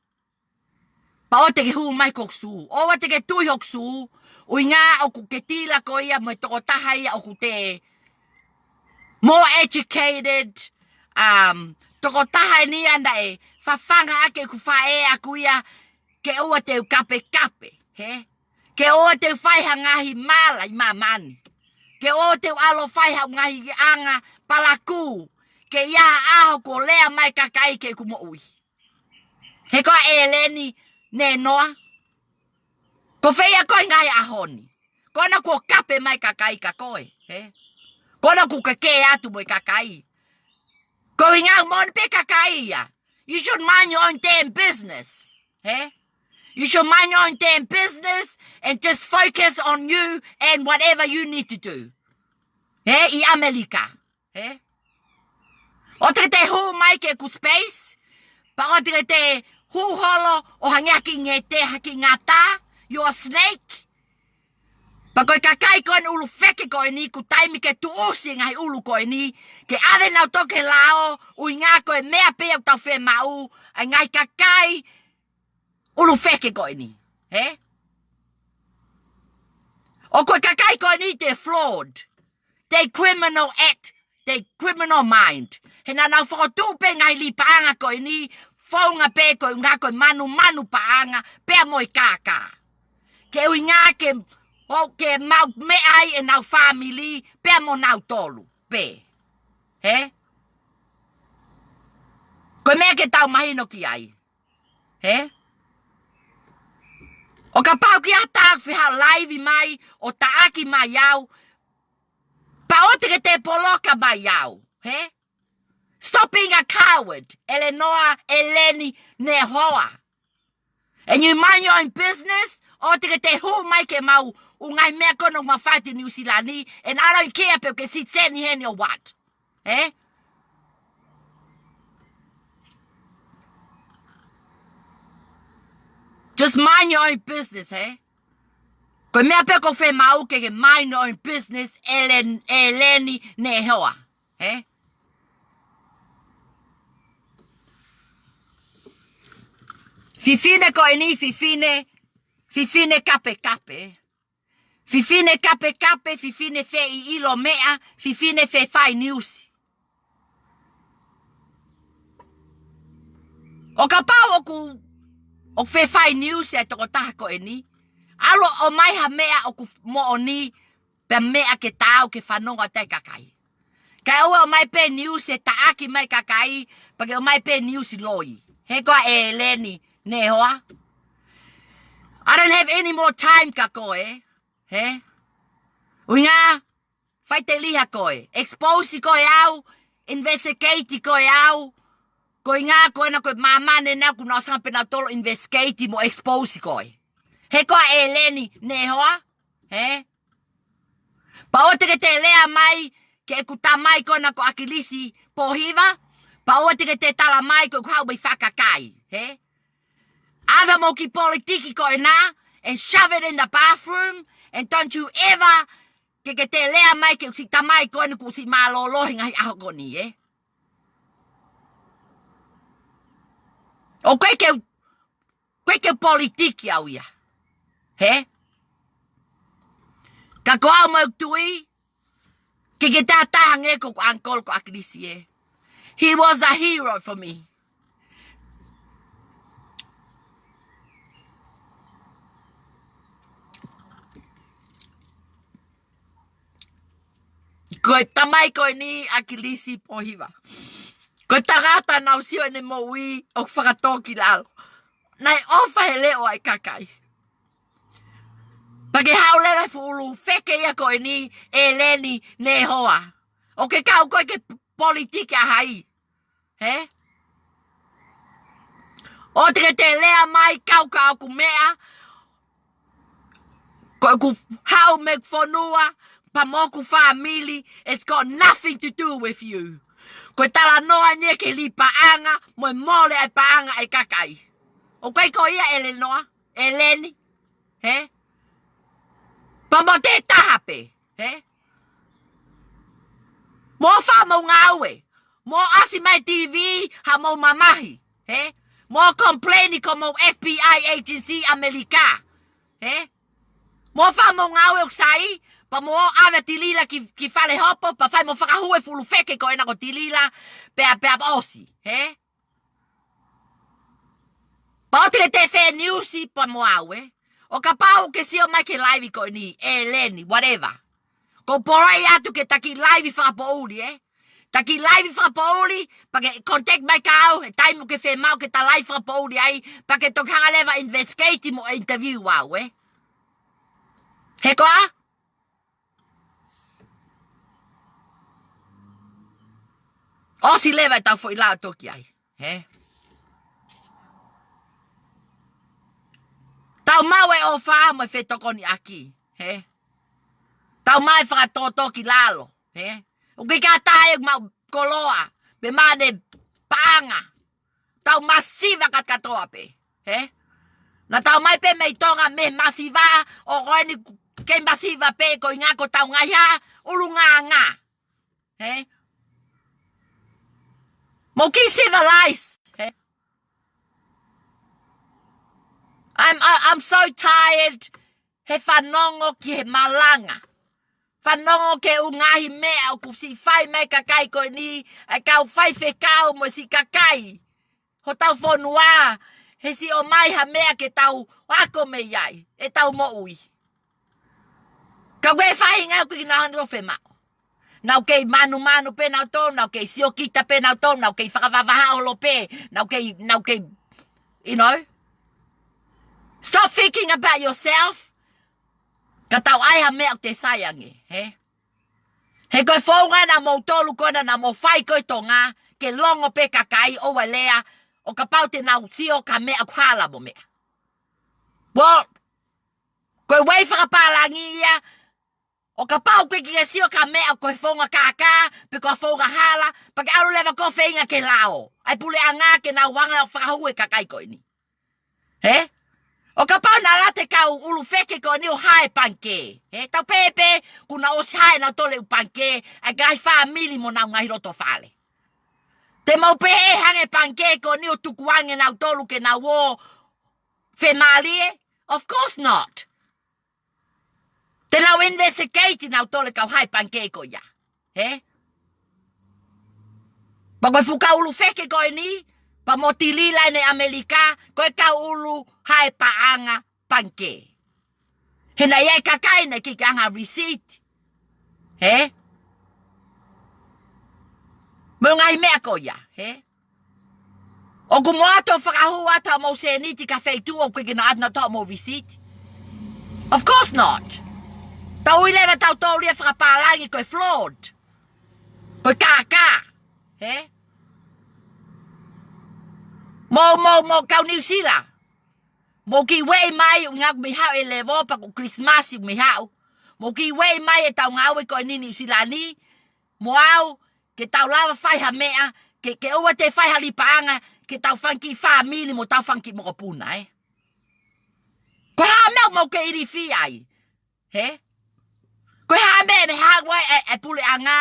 Pea ʻoua te ke hū mai ki hoku sū. ʻOua te ke tui hoku sū. ʻUhinga ʻoku ke tila ko ia mo e tokotaha ia ʻoku te more educated, um, tokotaha eni ia naʻe fafanga ʻaki ʻeku faʻē ʻaʻaku ia ke ʻoua te u kapekape, hē? Ke ʻoua te u fai ha ngaahi mala ʻi māmani. Ke ʻoua te u ʻalu ʻo fai ha ngaahi anga palakū. Ke ʻi ai ha ʻaho kuo lea mai kakai ki heʻeku moʻui. He ko ʻEleni Nehoa. Ko fē ia ko e ngaahi ʻaho ni? Ko ena kuo kape mai kakai kia koe, hē? Ko ena kuo ke kē atu mo e kakai. Ko e ʻuhinga moʻoni pē kakai ia. You should mind your own damn business, hē? You should mind your own damn business and just focus on you and whatever you need to do. Hē, ʻi ʻAmelika. Hē? ʻOua te ke hū mai ki heʻeku space, pea ʻoua te ke hū holo ʻo hangē ha kiʻi ngete, ha kiʻi ngata, you're a snake. Pea ko e kakai ko eni ʻulu feke ko eni, kuo taimi ke tuʻusi e ngaahi ʻulu ko eni, ke ʻave nautolu ki he lao, ʻuhinga ko e meʻa pē ʻoku tau fiemaʻu, ʻa e ngaahi kakai ʻulu feke ko eni. Hē? ʻO ko e kakai ko eni they're flawed. They criminal act, they criminal mind. He naʻa nau fokotuʻu pē ngaahi lī paʻanga ko eni, founga pē ko e ʻuhinga ko e manumanu paʻanga, pea mo e kākā. Ke ʻuhinga ke, ʻo ke maʻu meʻa ai ʻenau fāmili, pea mo nautolu pē. Hē? Ko e meʻa ke tau mahino ki ai. Hē? ʻO kapau ʻoku ʻi ai ha taha ʻoku fie haʻu laivi mai, ʻo taʻaki mai au, pea ʻoua te ke toe poloka mai au, hē? Stop being a coward, ʻEleni, ʻEleni Nehoa. And you mind your own business, ʻoua te ke toe hū mai ki heʻemau ʻū ngaahi meʻa ko ena ʻoku mau fai ʻi New Zealand, and I don't care pe ʻoku ke citizen heni or what. Hē? Just mind your own business, hē? Ko e meʻa pē ʻoku ou fiemaʻu ke ke mind your own business, ʻElen-, ʻEleni Nehoa, hē? Fefine ko eni, fefine, fefine kapekape. Fefine kapekape, fefine feʻiloʻi meʻa, fefine fefai niusi. ʻO kapau ʻoku, ʻoku fefai niusi ʻa e tokotaha ko eni, ʻalu ʻo ʻomai ha meʻa ʻoku moʻoni, pea meʻa ke taau ke fanongo atu ai e kakai. Kae ʻoua ʻe ʻomai pē niusi ʻe taʻaki mai e kakai, pea ke ʻomai pē niusi loi. He ko ā ʻEleni Nehoa. I don't have any more time kia koe. He? ʻUhinga, faʻiteliha koe. Expose koe au, investigate koe au. Ko e ʻuhinga ko ena ko e māmani ena kuo nau ʻosi hanga pē nautolu ʻo investigate mo expose koe. He ko ā ʻEleni Nehoa. He? Pea ʻoua te ke toe lea mai ki heʻeku tamai ko ena ko ʻAkilisi Pōhiva. Pea ʻoua te ke toe tala mai ko ʻeku haʻu mei he faʻa kakai. He? ʻAve mo e kiʻi politiki ko ena and shove it in the bathroom and don't you ever ke ke toe lea mai ki heʻeku siʻi tamai ko ena kuo ʻosi mālōlō he ngaahi ʻaho ko eni, ē? ʻOku ʻikai ke, ʻoku ʻikai ke politiki au ia. He? Ka ko au mo ʻeku tui, ʻikai ke toe ʻi ai ha taha hangē ko ʻeku uncle ko ʻAkilisi, ē. He was a hero for me. Ko e tamai ko eni ʻAkilisi Pōhiva, ko e tangata naʻá ku sio ʻene moʻui ʻoku fakatōkilalo. Naʻe ʻofa he leʻo ʻa e kakai. Pea ke haʻu leva he fuʻu ʻulu feke ia ko eni ʻEleni Nehoa. ʻOku ke kau koe ki he politiki ʻa hai? He? ʻOua te ke toe lea mai kau ki heʻeku meʻa. Ko ʻeku haʻu mei he fonua, pea mo hoku fāmili, it's got nothing to do with you. Ko e talanoa eni ia ki he lī paʻanga, mo e mole ʻa e paʻanga ʻa e kakai. ʻOku ʻikai ko ia ʻEleni Noa, ʻEleni. He? Pea mo e taha pē. He? Mou fai homou ngāue. Mou ʻasi mai T V, haʻamou mamahi. He? Mou complain ki homou F B I agency ʻAmelika. He? Mou fai homou ngāue ʻoku sai, pea mou ʻave Tilila ki, ki fale hopo, pea fai mo fakahū e fuʻu ʻulu feke ko ena ko Tilila, pea, pea ʻosi. He? Pea ʻoua te ke toe fai niusi pea mo au, ē. ʻO kapau ʻoku ke sio mai ki he laivi ko eni, ʻEleni, whatever. ʻOku ou pole atu ke ta kiʻi laivi fakapoʻuli, ē. Ta kiʻi laivi fakapoʻuli, pea ke contact mai kia au, he taimi ʻoku ke fiemaʻu ke ta laivi fakapoʻuli ai, pea ke toki hanga leva ʻo investigate mo interview au, ē. He ko ā? ʻOsi leva ʻetau foʻi lao toki ai. He? Tau maʻu e ʻofa mo e fetokoniʻaki. He? Tau maʻu e fakatōtōkilalo. He? ʻOku ʻikai ke ʻi ai ha taha ia ʻoku maʻu koloa, pe maʻu ʻene paʻanga. Tau masiva kātoa pē. He? Naʻa tau ō mai pē mei Tonga mei he masiva, ʻo ko eni kei masiva pē ko e ʻuhinga ko ʻetau ngaahi ʻulungaanga. He? Mou kiʻi civilized. He? I'm, I, I'm so tired he fanongo ki he malanga. Fanongo ki he ʻū ngaahi meʻa ʻoku siʻi fai mai e kakai ko eni, ʻa e kau faifekau mo e siʻi kakai hotau fonua, he siʻi ʻomai ha meʻa ke tau ako mei ai, ʻetau moʻui. Ka ko e faʻahinga ʻoku ʻikai ke nau hanga ʻo fiemaʻu. Nau kei manumanu pē nautolu, nau kei siokita pē nautolu, nau kei fakavavahaʻa holo pē, nau kei, nau kei, you know. Stop thinking about yourself. Ka tau ʻai ha meʻa ʻoku toe sai ange, he? He ko e founga naʻa moutolu ko ena naʻa mou fai ko ē ʻi Tonga, ke longo pē kakai ʻoua ʻe lea, ʻo kapau te nau sio ki ha meʻa ʻoku hala mo meʻa. Well, ko e ueʻi fakapālangi ia, ʻo kapau ʻoku ʻikai ke ke sio ki ha meʻa ko e founga kākā, pe ko ha founga hala, pea ke ʻalu leva ʻo feinga ke lao ʻa e puleʻanga ke nau hanga ʻo fakahū e kakai ko eni. He? ʻO kapau naʻa lava e kau ʻulu feke ko eni ʻo hā e pangikē. He? Tau pehē pē, kuo nau ʻosi hā ʻe nautolu e ʻū pangikē, ʻa e ngaahi fāmili mo honau ngaahi loto fale. Te mau pehē hangē e pangikē ko eni ʻo tukuange nautolu ke nau ō femālie? Of course not. Te nau investigate nautolu e kau hae pangikē ko ia. He? Pea ko e fuʻu kau ʻulu feke ko eni, pea mo Tilila ʻi ʻAmelika, ko e kau ʻulu hae paʻanga pangikē. He naʻe ʻi ai e kakai naʻe ʻikai ke ʻoange ha receipt. He? Mo e ngaahi meʻa ko ia, he? ʻOku mou ʻatu ʻo fakahū atu hoʻomou sēniti ki ha feituʻu ʻoku ʻikai ke nau ʻoatu nautolu hoʻomou receipt? Of course not. Tau ui leva tautolu ia fakapālangi ko e fraud. Ko e kākā. He? Mou, mou, mou kau New Zealand. Mou kiʻi ueʻi mai, ʻuhinga ʻoku mei haʻu e level, pea ko Christmas ʻoku mei haʻu. Mou kiʻi ueʻi mai ʻetau ngāue ko eni New Zealand ni, mo au, ke tau lava fai ha meʻa, ke, ke ʻoua te fai ha lipaʻanga, ke tau fanga kiʻi fāmili mo tau fanga kiʻi mokopuna, ē. Ko e hā e meʻa ʻoku mou kei ilifia ai? He? Ko e hā e meʻa ʻe haʻu ai e, e puleʻanga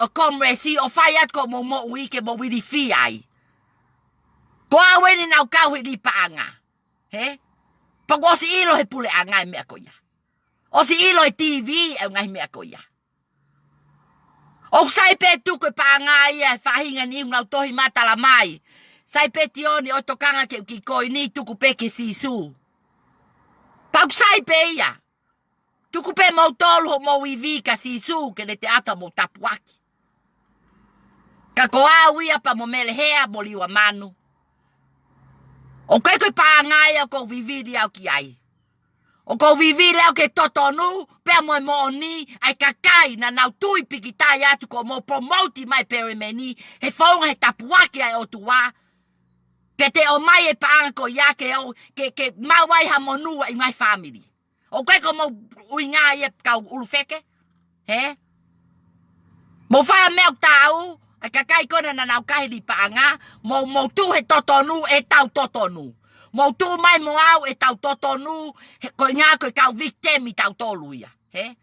ʻo Commerce ʻo fai atu ko hoʻomou moʻui ke mou ilifia ai? Ko au eni naʻá ku kau he lipaʻanga. He? Pea kuo ʻosi ʻilo he puleʻanga e meʻa ko ia. ʻOsi ʻilo he T V e ngaahi meʻa ko ia. ʻOku sai pē tuku e paʻanga ia he faʻahinga ni ʻoku nau tohi matala mai. Sai pē Tioni ʻo tokanga ke u kiʻi koini, tuku pē kia Sīsū. Pea ʻoku sai pē ia. Tuku pē moutolu hoʻomou ivi kia Sīsū ke ne te ʻatu hoʻomou tāpuaki. Ka ko au ia pea mo Melehea mo Liua Manu, ʻoku ʻikai ko e paʻanga ia ʻoku ou vivili au ki ai. ʻOku ou vivili au ki he totonu, pea mo e moʻoni, ʻa e kakai naʻa nau tui pīkitai atu kuo mou promote mai e Palemeni, he founga he tāpuaki ʻa e ʻOtua. Pea te ʻomai e paʻanga ko ia ke ō, ke, ke maʻu ai ha monū ʻa e ngaahi fāmili. ʻOku ʻikai ko hoʻomou ʻuhinga ia e kau ʻulu feke? He? Mou fai ha meʻa ʻoku taau, ʻa e kakai ko ena naʻa nau kau he lipaʻanga, mou, mou tuʻu he totonu, ʻetau totonu. Mou tuʻu mai mo au, ʻetau totonu, he, ko e ʻuhinga ko e kau victim ʻa tautolu ia. He?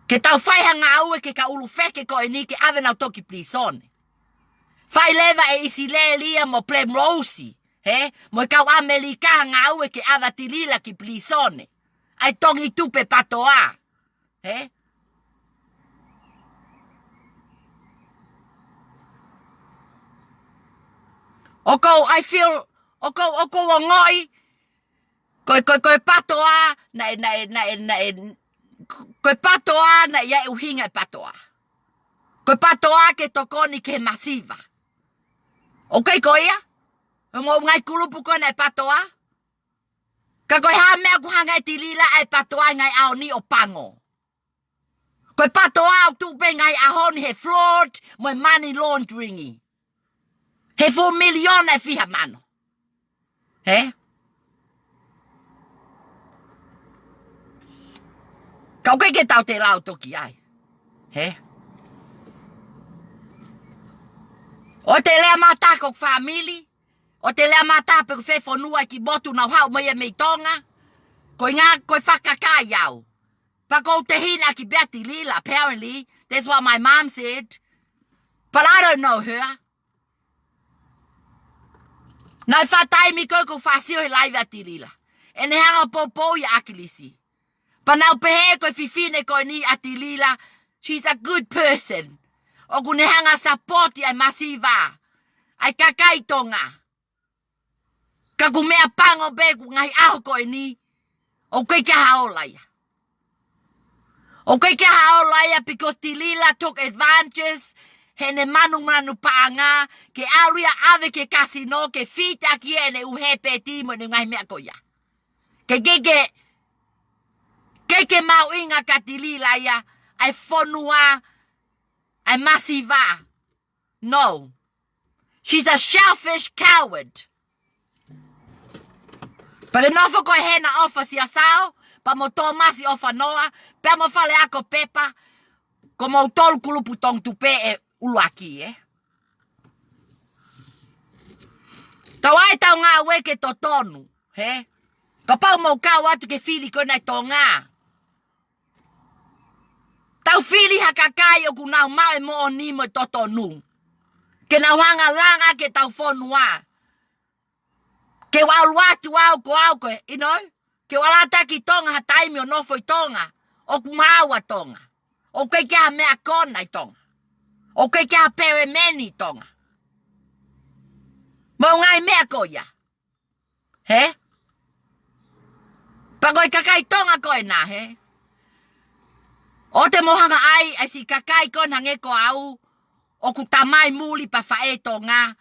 Ke tau fai ha ngāue ki he kau ʻulu feke ko eni ke ʻave nautolu ki pilīsone. Fai leva ʻe ʻIsileli ia mo Primrose, he? Mo e kau ʻAmelika ha ngāue ke ʻave ʻa Tilila ki pilīsone. ʻA e tongi tupe PATOA. He? ʻOku ou, I feel, ʻoku ou, ʻoku ou ongoʻi, ko e, ko e, ko e PATOA, naʻe, naʻe, naʻe, naʻe, ko e PATOA, naʻe ʻi ai e ʻuhinga e PATOA. Ko e PATOA ke tokoni ki he masiva. ʻOku ʻikai ko ia? Hoʻomou ngaahi kulupu ko ena e PATOA? Ka ko e hā e meʻa ʻoku hanga ʻe Tilila ʻa e PATOA ʻi he ngaahi ʻaho ni ʻo pango? Ko e PATOA ʻoku tuʻu pē he ngaahi ʻaho ni he fraud mo e money laundering. He fuʻu miliona ʻe fiha mano. He? Ka ʻoku ʻikai ke tau te lau toki ai. He? ʻOua te lea mātā ki hoku fāmili. ʻOua te lea mātā pe ko fē fonua ʻi he motu naʻá ku haʻu mai ai mei Tonga. Ko e ʻuhinga ko e fakakakai au. Pea ʻoku ou tehina ʻaki pē ʻa Tilila, apparently. That's what my mom said. But I don't know her. Naʻe fā taimi ko ē ʻoku ou faʻa sio he live ʻa Tilila. ʻEne hanga ʻo poupou ʻia ʻAkilisi. Pea naʻá ku pehē ko e fefine ko eni ʻa Tilila, she's a good person. ʻOku ne hanga ʻo support ʻa e masiva, ʻa e kakai Tonga. Ka ko e meʻa pango pē ko e ngaahi ʻaho ko eni, ʻoku ʻikai ke ʻi ai ha ola ia. ʻOku ʻikai ke ʻi ai ha ola ia because Tilila took advantage heʻene manumanu paʻanga ke ʻalu ia ʻo ʻave ki he kasino ke feed ʻaki ia ʻene ʻū hepeti mo ʻene ngaahi meʻa ko ia. Ke, ke, ke, ke, ke mahuʻinga kia Tilila ia ʻa e fonua, ʻa e masiva. No. She's a selfish coward. Pea ke nofo koe hena ʻOfa Siasao, pea mo Tōmasi ʻOfanoa, pea mo Faleako Pepa, ko moutolu kulupu tongi tupe ʻe ʻuluaki, ē? Tau ʻai ʻetau ngāue ke totonu, he? Kapau mou kau atu ki he fili ko ena ʻi Tonga. Tau fili ha kakai ʻoku nau maʻu e moʻoni mo e totonu. Ke nau hanga ʻo langa ki heʻetau fonua. Ke u ʻalu atu au ko au ko e, you know, ke u ʻalu atu ki Tonga ha taimi ʻo nofo ʻi Tonga, ʻoku maau ʻa Tonga. ʻOku ʻikai ke ʻi ai ha meʻa kona ʻi Tonga. ʻOku ʻikai ke ʻi ai ha pelemeni ʻi Tonga. Mo e ngaahi meʻa ko ia. Hē? Pea ko e kakai Tonga ko ena, hē? ʻOua te mou hanga ʻai, ʻai siʻi kakai ko ena hangē ko au, ʻoku tamai muli pea faʻē Tonga,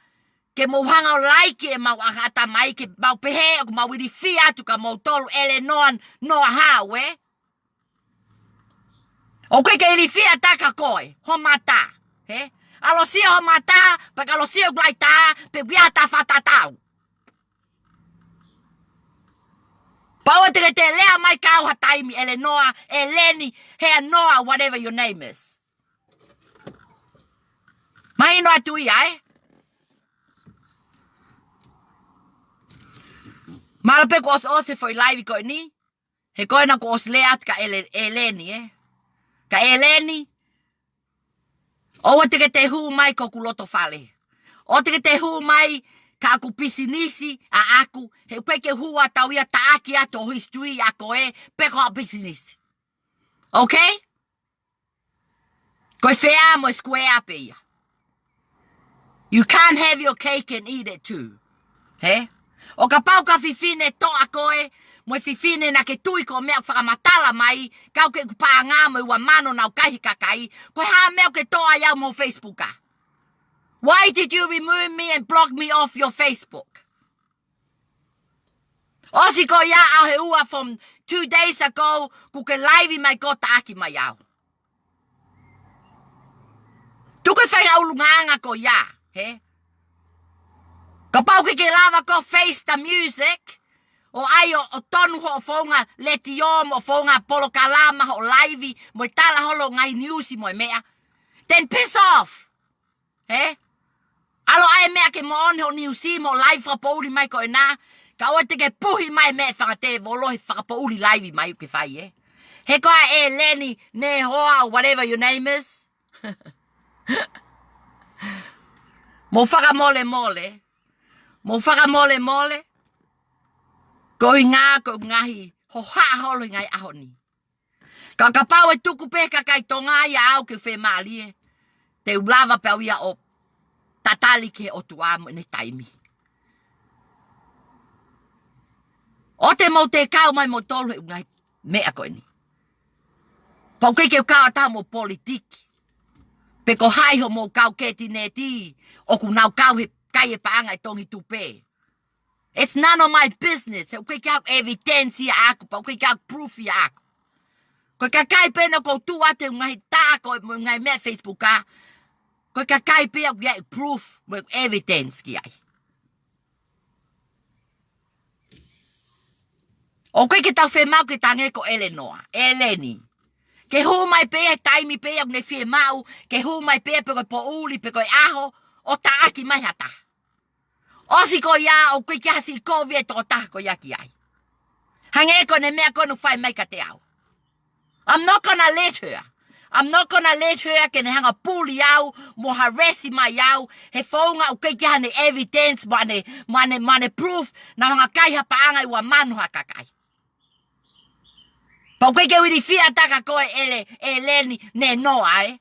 ke mou hanga ʻo laiki ʻemau ʻakaʻatamai ke mau pehē ʻoku mau ilifia atu kia moutolu ʻElenoa Noa Hau, ē? ʻOku ʻikai ke ilifia ʻe ha taha kia koe, ho mata, hē? ʻAlu ʻo sio ho mata, pea ka ʻalu ʻo sio ʻeku laʻi taha, pe ʻoku ʻi ai ha taha fakatatau. Pea ʻoua te ke toe lea mai kia au ha taimi ʻElenoa, ʻEleni, Hea Noa, whatever your name is. Mahino atu ia, ē? Mālō pē kuo ʻosi ʻosi e foʻi laivi ko eni. He ko ena kuo ʻosi lea atu kia ʻEle-, ʻEleni, ē? Kia ʻEleni, ʻoua te ke toe hū mai ki hoku loto fale. ʻOua te ke toe hū mai ki heʻeku pisinisi ʻaʻaku, he ʻoku ʻikai ke u hū atu au ia ʻo taʻaki atu ho history ʻa koe, pe ko hoʻo pisinisi. Okay? Ko e fair mo e square pē ia. You can't have your cake and eat it too. Hē? ʻO kapau ko ha fefine toʻa koe, mo e fefine naʻa ke tui ko e meʻa ʻoku fakamatala mai, kau ki heʻeku paʻanga mo e ua mano naʻa ku kai he kakai, ko e hā e meʻa ʻoku ke toʻa ai au mo e Facebook ā? Why did you remove me and block me off your Facebook? ʻOsi ko ia ʻaho ʻe ua from two days ago, kuo ke laivi mai ʻo taʻaki mai au. Tuku e faʻahinga ʻulungaanga ko ia, hē? Kapau ʻoku ke lava ʻo face the music, ʻo ʻai ʻo, ʻo tonu hoʻo founga letiō mo e founga polokalama, hoʻo laivi, mo e tala holo ngaahi niusi mo e meʻa, then piss off. Hē? ʻAlu ʻai e meʻa ke moʻoni hoʻo niusi mo e laivi fakapoʻuli mai ko ena, kae ʻoua te ke puhi mai e meʻa ʻa e fanga tēvolo he fakapoʻuli laivi mai ʻoku ke fai, ē? He ko e ʻEleni Nehoa, whatever your name is. Mou fakamolemole. Mou fakamolemole. Ko e ʻuhinga ko e ngaahi hohaʻa holo he ngaahi ʻaho ni. Ka kapau ʻe tuku pē ʻe he kakai Tonga ia au ke u fiemālie, te u lava pē au ia ʻo tatali ki he ʻOtua mo ʻene taimi. ʻOua te mou toe kau mai moutolu he ʻū ngaahi meʻa ko eni. Pea ʻoku ʻikai ke u kau ʻatā mo politiki. Pe ko hai hoʻomou kau ketineti ʻoku nau kau he kai e paʻanga ʻi Tongitupe. It's none of my business. He ʻoku ʻikai ke ʻi ai haʻaku evidence ia ʻaʻaku, pea ʻoku ʻikai ke ʻi ai haʻaku proof ia ʻaʻaku. Ko e kakai pē naʻa ku tuʻu atu he ngaahi tā ko e mo e ngaahi meʻa Facebook ā, ko e kakai pē ia ʻoku ʻi ai e proof mo e evidence ki ai. ʻOku ʻikai ke tau fiemaʻu ke tau hangē ko ʻElenoa, ʻEleni. Ke hū mai pē ia he taimi pē ia ʻoku ne fiemaʻu, ke hū mai pē ia pe ko e poʻuli, pe ko e ʻaho, ʻo taʻaki mai ha taha. ʻOsi ko ia ʻoku ʻikai ke ʻi ai ha siʻi kovi e tokotaha ko ia ki ai. Hangē ko ʻene meʻa ko ē naʻe fai mai kiate au. I'm not gonna let her. I'm not gonna let her ke ne hanga ʻo puli au mo harass mai au he founga ʻoku ʻikai ke ʻi ai haʻane evidence mo ʻene, mo ʻene, mo ʻene proof naʻa ku hanga ʻo kai ha paʻanga ʻi ua mano ha kakai. Pea ʻoku ʻikai ke u ilifia ʻe ha taha kia koe ʻEle-, ʻEleni Nehoa, ē?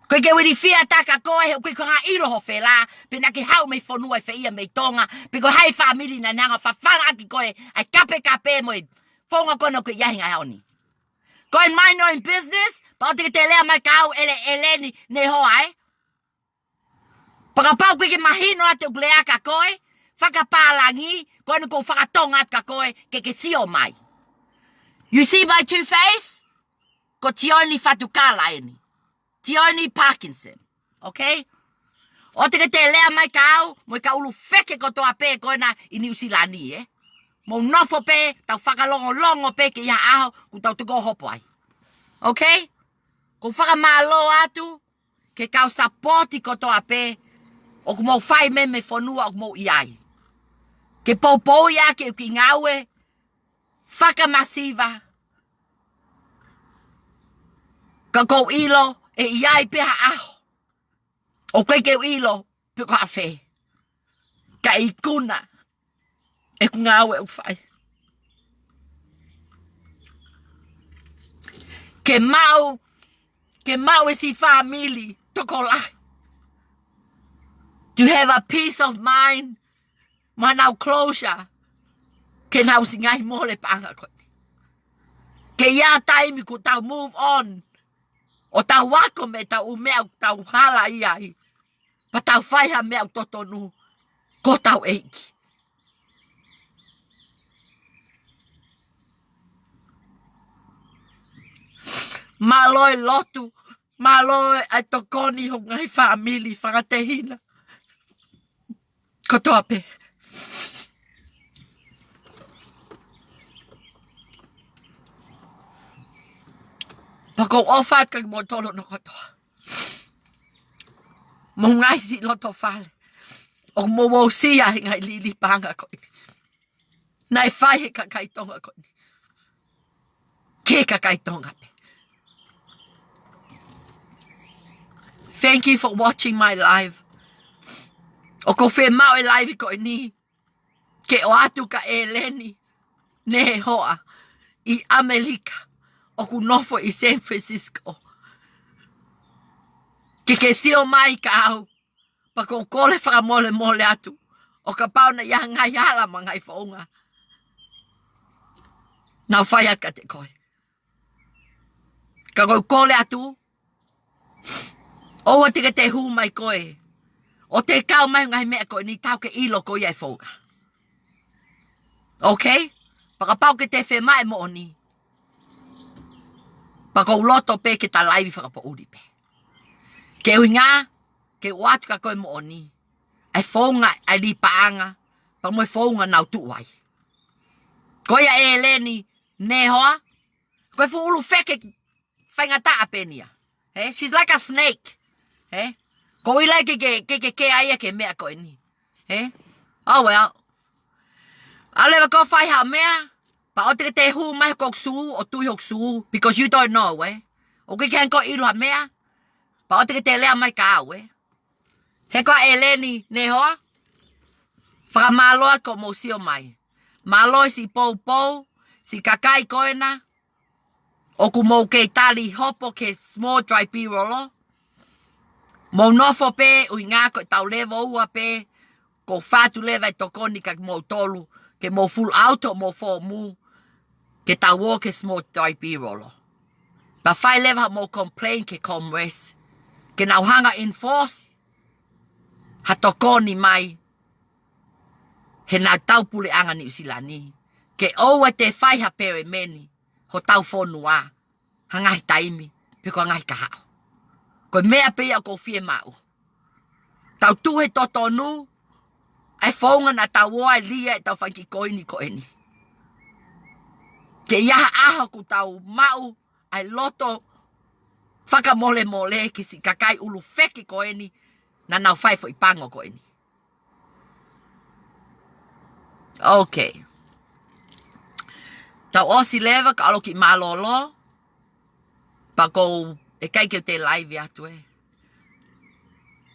ʻOku ʻikai ke u ilifia ʻe ha taha kia koe he ʻoku ʻikai ko e hanga ʻilo ho fela, pe naʻa ke haʻu mei he fonua ʻi fē ia mei Tonga, pe ko hai e fāmili naʻa ne hanga ʻo fafangaʻaki koe ʻa e kapekape mo e founga ko ena ʻoku ke ʻi ai he ngaahi ʻaho ni. Go and mind your own business, pea ʻoua te ke toe lea mai kia au ʻEle-, ʻEleni Nehoa, ē? Pea kapau ʻoku ʻikai ke mahino atu ʻeku lea kia koe, fakapālangi, ko eni ʻoku ou fakatonga atu kia koe, ke ke sio mai. You see my two face? Ko Tioni Fatukala eni. Tioni Parkinson. Okay? ʻOua te ke toe lea mai kia au, mo e kau ʻulu feke kotoa pē ko ena ʻi Niu Silani, ē? Mou nofo pē, tau fakalongolongo pē ke ʻi ai ha ʻaho, kuo tau toki hopo ai. Okay? ʻOku ou fakamālō atu, ki he kau sapoti kotoa pē, ʻoku mou fai mei he fonua ʻoku mou ʻi ai. Ke poupouʻi ʻaki ʻeku kiʻi ngāue fakamasiva, ka ʻoku ou ʻilo ʻe ʻi ai pē ha ʻaho ʻoku ʻikai ke u ʻilo pe ko e hā fē. ka ikuna ʻeku ngāue ʻoku fai. Ke maʻu, ke maʻu e siʻi fāmili tokolahi. To have a peace of mind, mo ʻenau closure, ke nau ʻosi ngaahi mole paʻanga ko eni. Ke ʻi ai ha taimi kuo tau move on, ʻo tau ako mei heʻetau ʻū meʻa ʻoku tau hala ai, pea tau fai ha meʻa ʻoku totonu ki hotau ʻEiki. Mālō e lotu, mālō e tokoni hoku ngaahi fāmili, fanga tehina kotoa pē. Pea ʻoku ou ʻofa atu kiate kimoutolu hono kotoa. Mo e ngaahi siʻi loto fale ʻoku mou aʻusia he ngaahi liliu paʻanga ko eni. Naʻe fai he kakai Tonga ko eni. Ki he kakai Tonga pē. Thank you for watching my live. ʻOku ou fiemaʻu e live ko eni ke ʻoatu kia ʻEleni Nehoa ʻi ʻAmelika, ʻoku nofo ʻi San Francisco. Ke ke sio mai kia au, pea ʻoku ou kole fakamolemole atu ʻo kapau naʻe ʻi ai ha ngaahi hala mo e ngaahi founga naʻá ku fai atu kiate koe. Ka ʻoku ou kole atu, ʻoua te ke toe hū mai koe ʻo toe kau mai he ngaahi meʻa ko eni, tau ke ʻilo ko ia e founga. Okay? Pea kapau ʻoku ke toe fiemaʻu e moʻoni, pea ʻoku ou loto pē ke ta live fakapoʻuli pē. Ke ʻuhinga ke ʻoatu kia koe e moʻoni ʻa e founga ʻa e liliu paʻanga, pea mo e founga naʻá ku tuʻu ai. Ko ia ʻEleni Nehoa, ko e fuʻu ʻulu feke faingataʻa pē eni ia. He? She's like a snake. He? ʻOku ou ʻilo ke ke, ke, ke, ke ʻai ia ki he meʻa ko eni. He? Oh well. ʻAlu leva koe ʻo fai ha meʻa, pea ʻoua te ke toe hū mai he ko hoku sū, ʻo tui hoku sū, because you don't know, eh? ʻOku ʻikai ke ke ʻilo ha meʻa, pea ʻoua te ke toe lea mai kia au, eh? He ko ʻEleni Nehoa, fakamālō atu hoʻomou sio mai. Mālō e siʻi poupou, siʻi kakai ko ena ʻoku mou kei tali hopo ki he small dry B-roll. Mou nofo pē, ʻuhinga ko ʻetau level ua pē, ʻoku ou fai atu leva e tokoni kia moutolu ke mou fill out hoʻomou foomu, ke tau ō ki he small dry B-roll. Pea fai leva hoʻomou complain ki he Commerce ke nau hanga ʻo enforce ha tokoni mai heʻenau tau puleʻanga Niu Sila ni, ke ʻoua te fai ha pelemeni hotau fonua ha ngaahi taimi pe ko e ngaahi kahaʻu. Ko e meʻa pē ia ʻoku ou fiemaʻu. Tau tuʻu he totonu, ʻa e founga naʻa tau ō ai ʻo lea ʻetau fanga kiʻi koini ko eni. Ke ʻi ai ha ʻaho ʻoku tau maʻu ʻa e loto fakamolemole ki he siʻi kakai ʻulu feke ko eni naʻa nau fai e foʻi pango ko eni. Okay. Tau ʻosi leva ka ʻalu ki mālōlō. Pea ʻoku ʻikai ke u toe live atu, eh.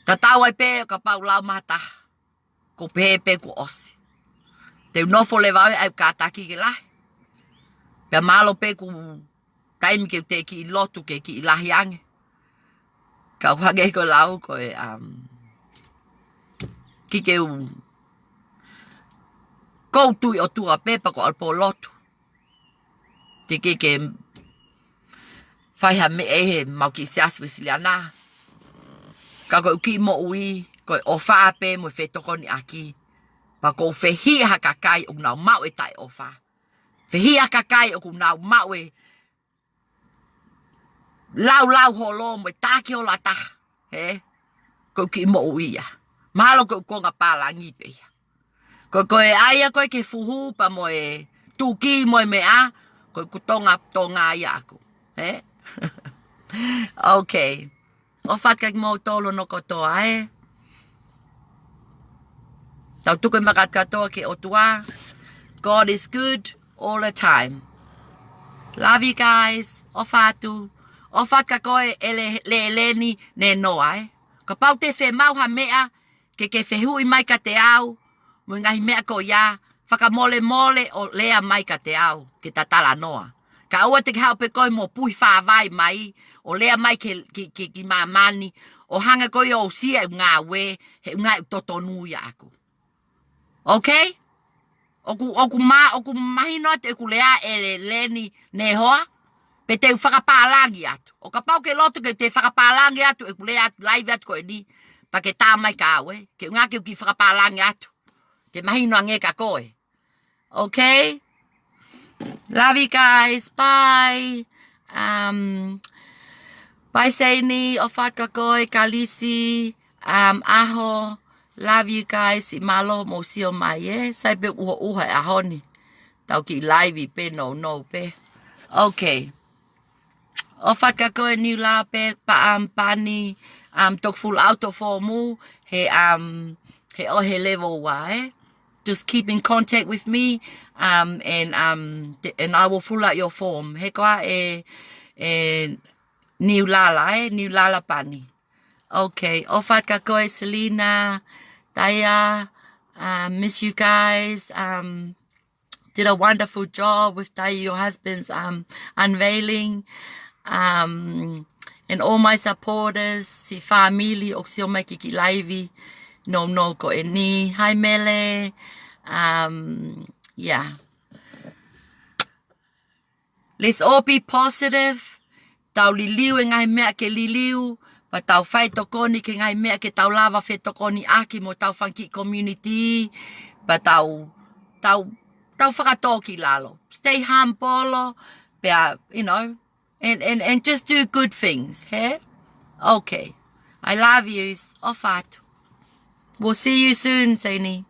Tatau ai pē ʻo kapau lau mata. ʻOku ou pehē pē kuo ʻosi. Te u nofo leva au ʻo ʻai e kātaki ke lahi. Pea mahalo pē ʻoku taimi ke u toe kiʻi lotu ke kiʻi lahi ange. Ka ʻoku hangē ko e lau ko e, um, ʻikai ke u, ʻoku ou tui ʻOtua pē pea ʻoku ou ʻalu pē ʻo lotu. Teʻeki ke fai ha meʻa ʻi heʻemau kiʻi siasi Uēsiliana. Ka ko ʻeku kiʻi moʻui, ko e ʻofa pē mo e fetokoniʻaki. Pea ʻoku ou fehiʻa ha kakai ʻoku nau maʻu e taʻeʻofa. Fehiʻa ha kakai ʻoku nau maʻu e laulau holo mo e taki holo ʻa taha. He? Ko ʻeku kiʻi moʻui ia. Mahalo ko ʻeku konga pālangi pē ia. Ko, ko e ʻai ia ko ē ke fuhu pea mo e tuki mo e meʻa, ko ʻeku Tonga, Tonga ia ʻaʻaku. He? Okay. ʻOfa atu kia kimoutolu hono kotoa, eh. Tau tuku e maka atu kātoa ki he ʻOtua. God is good all the time. Love you guys. ʻOfa atu. ʻOfa atu kia koe ʻEle-, ʻEleni Nehoa, eh. Kapau te ke fiemaʻu ha meʻa, ke ke fehuʻi mai kiate au, mo e ngaahi meʻa ko ia, fakamolemole ʻo lea mai kiate au ke ta talanoa. Kae ʻoua te ke haʻu pē koe mo puhi fāvai mai ʻo lea mai ki, ki, ki, ki māmani, ʻo hanga koe ʻo ʻosi ʻeku ngāue, he ʻoku ʻikai totonu ia ʻaʻaku. Okay? ʻOku, ʻoku ma-, ʻoku mahino atu ʻeku lea, ʻe Leni Nehoa, pe te u fakapālangi atu. ʻO kapau ʻoku ke loto ke te fakapālangi atu ʻeku lea atu, live atu ko eni, pea ke tā mai kiate au, ē. Ke ʻuhinga ke u kiʻi fakapālangi atu. Ke mahino ange kia koe. Okay? Love you guys. Bye. Um, bye Seini, ʻofa atu kia koe, Kalisi, um, ʻAho. Love you guys, siʻi mālō hoʻomou sio mai, ē. Sai pē ʻuhoʻuha he ʻaho ni. Tau kiʻi live pē, nounou pē. Okay. ʻOfa atu kia koe Niula pē, pa, um, Pani, um, toki full out ʻo foomu, he, um, he ʻosi e level ua, ē. Just keep in contact with me, um, and, um, th-, and I will full out your form. He ko ia ē, ē, Niulala, ē, Niulala Pani. Okay, ʻofa atu kia koe Selina, Taia, um, miss you guys, um, did a wonderful job with Taia, your husband's, um, unveiling. Um, and all my supporters, siʻi fāmili ʻoku sio mai ki he kiʻi live nounou ko eni. Hi Mele. Um, yeah. Let's all be positive. Tau liliu e ngaahi meʻa ke liliu, pea tau fai tokoni ki he ngaahi meʻa ke tau lava fetokoniʻaki mo hotau fanga kiʻi community, pea tau, tau, tau fakatōkilalo. Stay humble, pea, you know, and, and, and just do good things, hē? Okay. I love yous. ʻOfa atu. We'll see you soon, Seini.